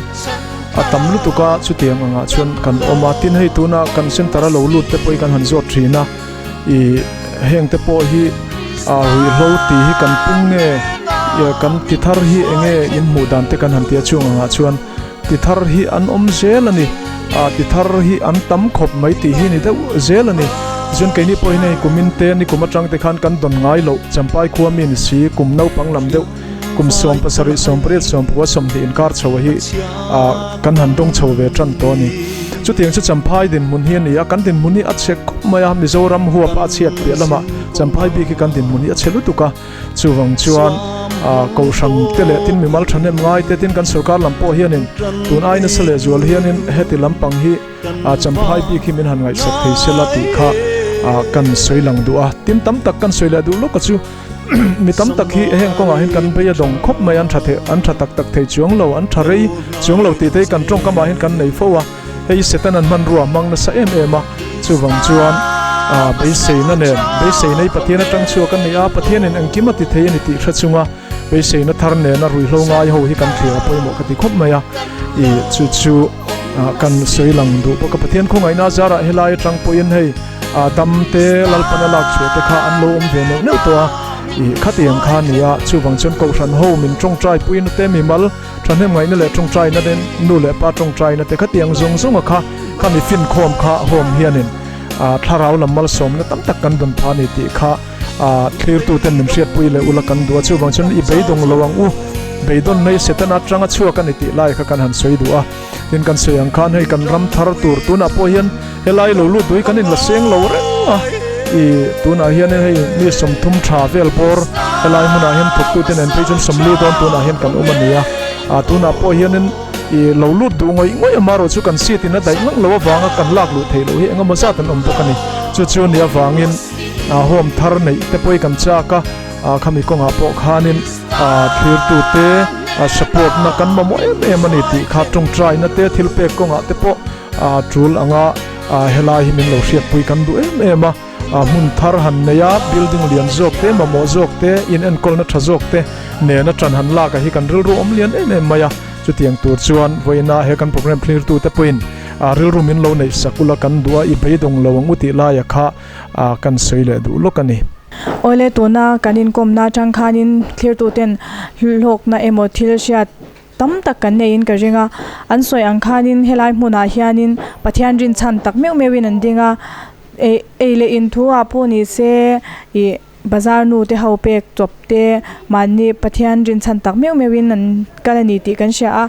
A tam lutuk a, chutiang angah chuan kan awm a, tin hei tuna kan centre a lo lut te pawh hi kan han zawt thin a, ih heng te pawh hi ah ruihhlo tih hi kan pum nge kan ti thar hi enge in hmuh dan te kan han ti a chung angah chuan ti thar hi an awm zel a ni, ah ti thar hi an tam khawp mai tih hi ni deuh zel a ni, tichuan keini pawh hian hei kumin te nikum atang te khan kan dawn ngai loh Champai khua mi ni si kum naupang lam deuh. Kum 70, 80, 90, 20 inkar chho hi kan han dawng chho ve tan tawh a ni. Chutiang chu Champhai dinhmun hi a ni a, kan dinhmun hi a chhe khawp mai a, Mizoram huapa a chhiat piah lamah Champhai bik hi kan dinhmun hi a chhe lutuk a. Chuvang chuan Kohhran te leh tin mimal thahnem ngai te tin kan sorkar lam pawh hianin tun ai nasa leh zual hianin heti lampang hi Champhai bik hi min han ngaihsak thei sela tih kha kan sawi lang duh a. Tin tam tak kan sawi leh duh lawk a chu. Mi tam tak hi heng kawngah hian kan bei a dawng khawp mai, an tha thei, an tha tak tak thei chuang lo, an tha rei chuang lo tih te hi kan tawngkamah hian kan nei fo a, hei Satan an hmanrua a hmang nasa em em a, chuvang chuan ah beiseina nen, beiseina hi Pathian atang chhuak a ni a, Pathianin engkim a ti thei a ni tih hre chunga beiseina thar nena ruihhlo ngai ho hi kan thlir a pawimawh ka ti khawp mai a, ih chu chu ah kan sawi lang duh bawk a, Pathian khawngaihna zarah helai atang pawhin hei. A dam te Lalpana lak chhuah te kha an lo awm ve neuh neuh tawh a, ih khatiang kha a ni a, chuvang chuan Kohhran ho min tawngtai puina te mimal thahnem ngaihna leh tawngtaina te nu leh pa tawngtaina te khatiang zawng zawng a kha kha mi finkhawm kha home hianin ah thlarau lam malsawmna tam tak kan dawn pha a ni tih kha ah thlirtu ten min hriatpui leh ula kan duh a, chuvang chuan i beidawng lo ang u, beidawn mai Setana atanga chhuak a ni tih lai kha kan han sawi duh a. Tin kan sawi ang khan hei kan ram thar tur tunah pawh hian helai lo lut duh hi kan inla seng lo reng a, ih tunah hian hei mi 30 tha vel bawr helai hmunah hian thawktute nen phei chuan 40 dawn tunah hian kan awm a ni a, ah tunah pawh hianin ih lo lut duh ngawih ngawih amaherawh chu kan seat in a daih ngang lo avanga kan lak luh theih loh hi eng emaw zat an awm bawk a ni. Chu chu nia avangin ah home thar neih te pawh hi kan chak a. Ah khami kawngah pawh khanin ah thlirtute ah support na kan mamawh em em a ni tih kha tawngtaina te thil pek kawngah te pawh ah tul anga ah helai hi min lo hriatpui kan duh em em a, ah hmun thar han nei a building lian zawk te mamawh zawk te in enkawlna tha zawk te nena tan han lak a hi kan rilru awm lian em em mai a, chutiang tur chuan vawiina he kan program thlirtute pawhin. rilru min lo neih sak ula kan duh a, i beidawng lo ang u tih laia kha kan sawi leh duh lawk a ni. Awle tuna kan inkawmna atang khanin thlirtuten hlawkna emaw thil hriat tam tak kan neiin ka ring a, an sawi ang khanin helai hmunah hianin Pathian rinchhan tak meuh meuhin an ding a, ei leh inthu ah pawh ni se ih Bazar nu te ho pek chawp te mahni Pathian rinchhan tak meuh meuhin an kal a ni tih kan hria a,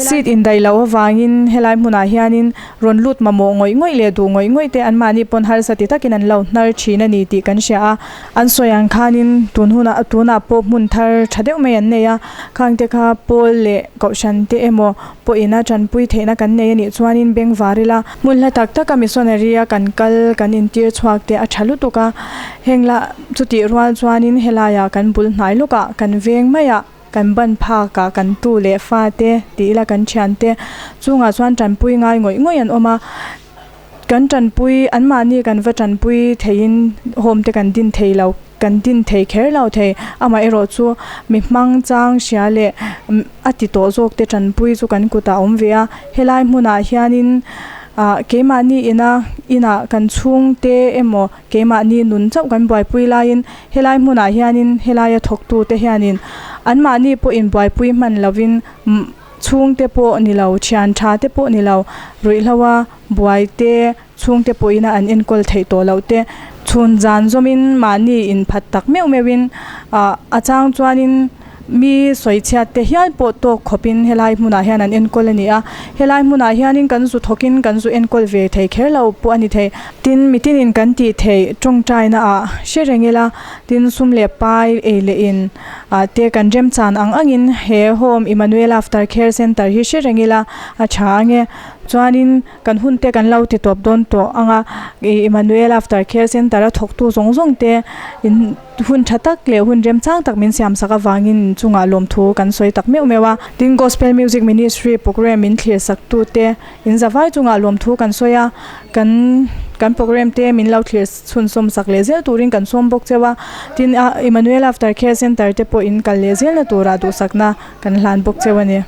seat indaih loh avangin helai hmunah hianin rawn lut mamawh ngawih ngawih leh duh ngawih ngawih te an mahni pawn harsa ti takin an lo hnar thin a ni tih kan hria a, an sawi ang khanin tun hunah tunah pawh hmun thar tha deuh mai an nei a, khang te kha pawl leh kohhran te emaw pawhin a tanpui theihna kan nei a nih chuanin beng var ila hmun hla tak taka missionary a kan kal kan intir chhuak te a tha lutuk a, heng lah chutih rual chuanin helaiah kan bul hnai lawkah kan veng maiah kan ban phakah kan tu leh fa te tih ila kan thian te chungah chuan tanpui ngai ngawih ngawih an awm a, kan tanpui anmahni kan va tanpui theihin home te kan din thei lo. Kan din thei kher lo thei. Amaherawh chu mi hmang chang hria leh a ti tawh zawk te tanpui chu kan kutah a awm ve a. Helai hmunah hianin ah keimahni ina inah kan chhungte emaw keimahni nun chauh kan buaipui laiin helai hmunah hianin helaia thawktu te hianin anmahni pawh inbuaipui hman lovin chhungte pawh ni lo thian tha te pawh ni lo ruihhlo a buai te Chhungte pawhin a an enkawl theih tawh loh te chhun zan zawmin mahni inphat tak meuh meuhin ah a chang chuanin mi sawichhiat te hial pawh tawk khawpin helai hmunah hian an enkawl a ni a, helai hmunah hianin kan zu thawkin kan zu enkawl ve thei kher lo pawh a ni thei. Tin, mitinin kan tih theih tawngtaina ah hre reng ila, tin sum leh pai ei leh in ah te kan remchan ang angin he Home Emmanuel After Care Centre hi hre reng ila a tha ang e. Chuanin. Kan hun te kan lo ti tawp dawn tawh ang a, ih Emmanuel After Care Centre a thawktu zawng zawng te in hun tha tak leh hun remchang tak min siam sak avangin in chungah lawmthu kan sawi tak meuh meuh a. Tin Gospel Music Ministry programme min thlir sak tu te in zavai chungah lawmthu kan sawi a, kan kan programme te min lo thlir chhunzawm sak leh zel turin kan sawm bawk cheu a. Tin Emmanuel After Care Centre te pawh in kal leh zelna turah duhsakna kan hlan bawk cheu a ni.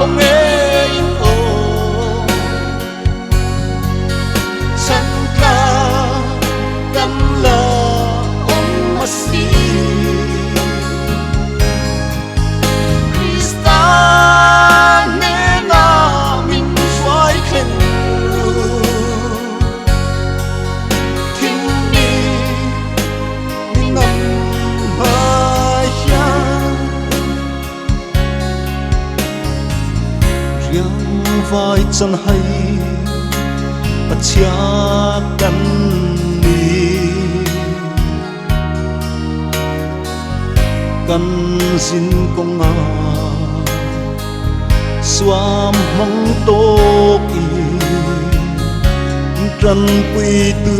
khong e in o chan tla kan la om asi Krista nena min hruai thlen ru thim mi min ngam hma hian riang vai chan hai Pathian kan ni kan zin kawnga suam mang tawk in tran pui tu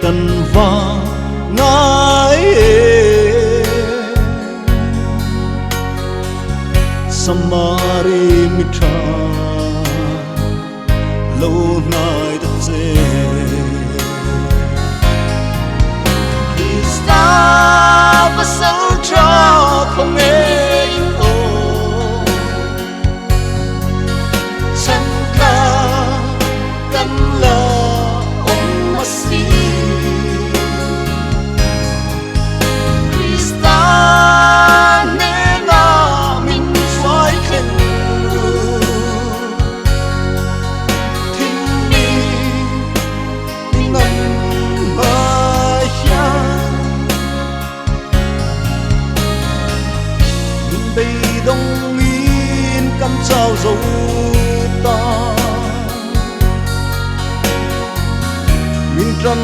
kan va ngai e Samari mi tha lo nai ta che Krista pasal tha khong e in o chan tla kan la om asi Krista nena min hruai thlen ru thim mi min ngam hma hian min beidawng in kan chau zo ta min tran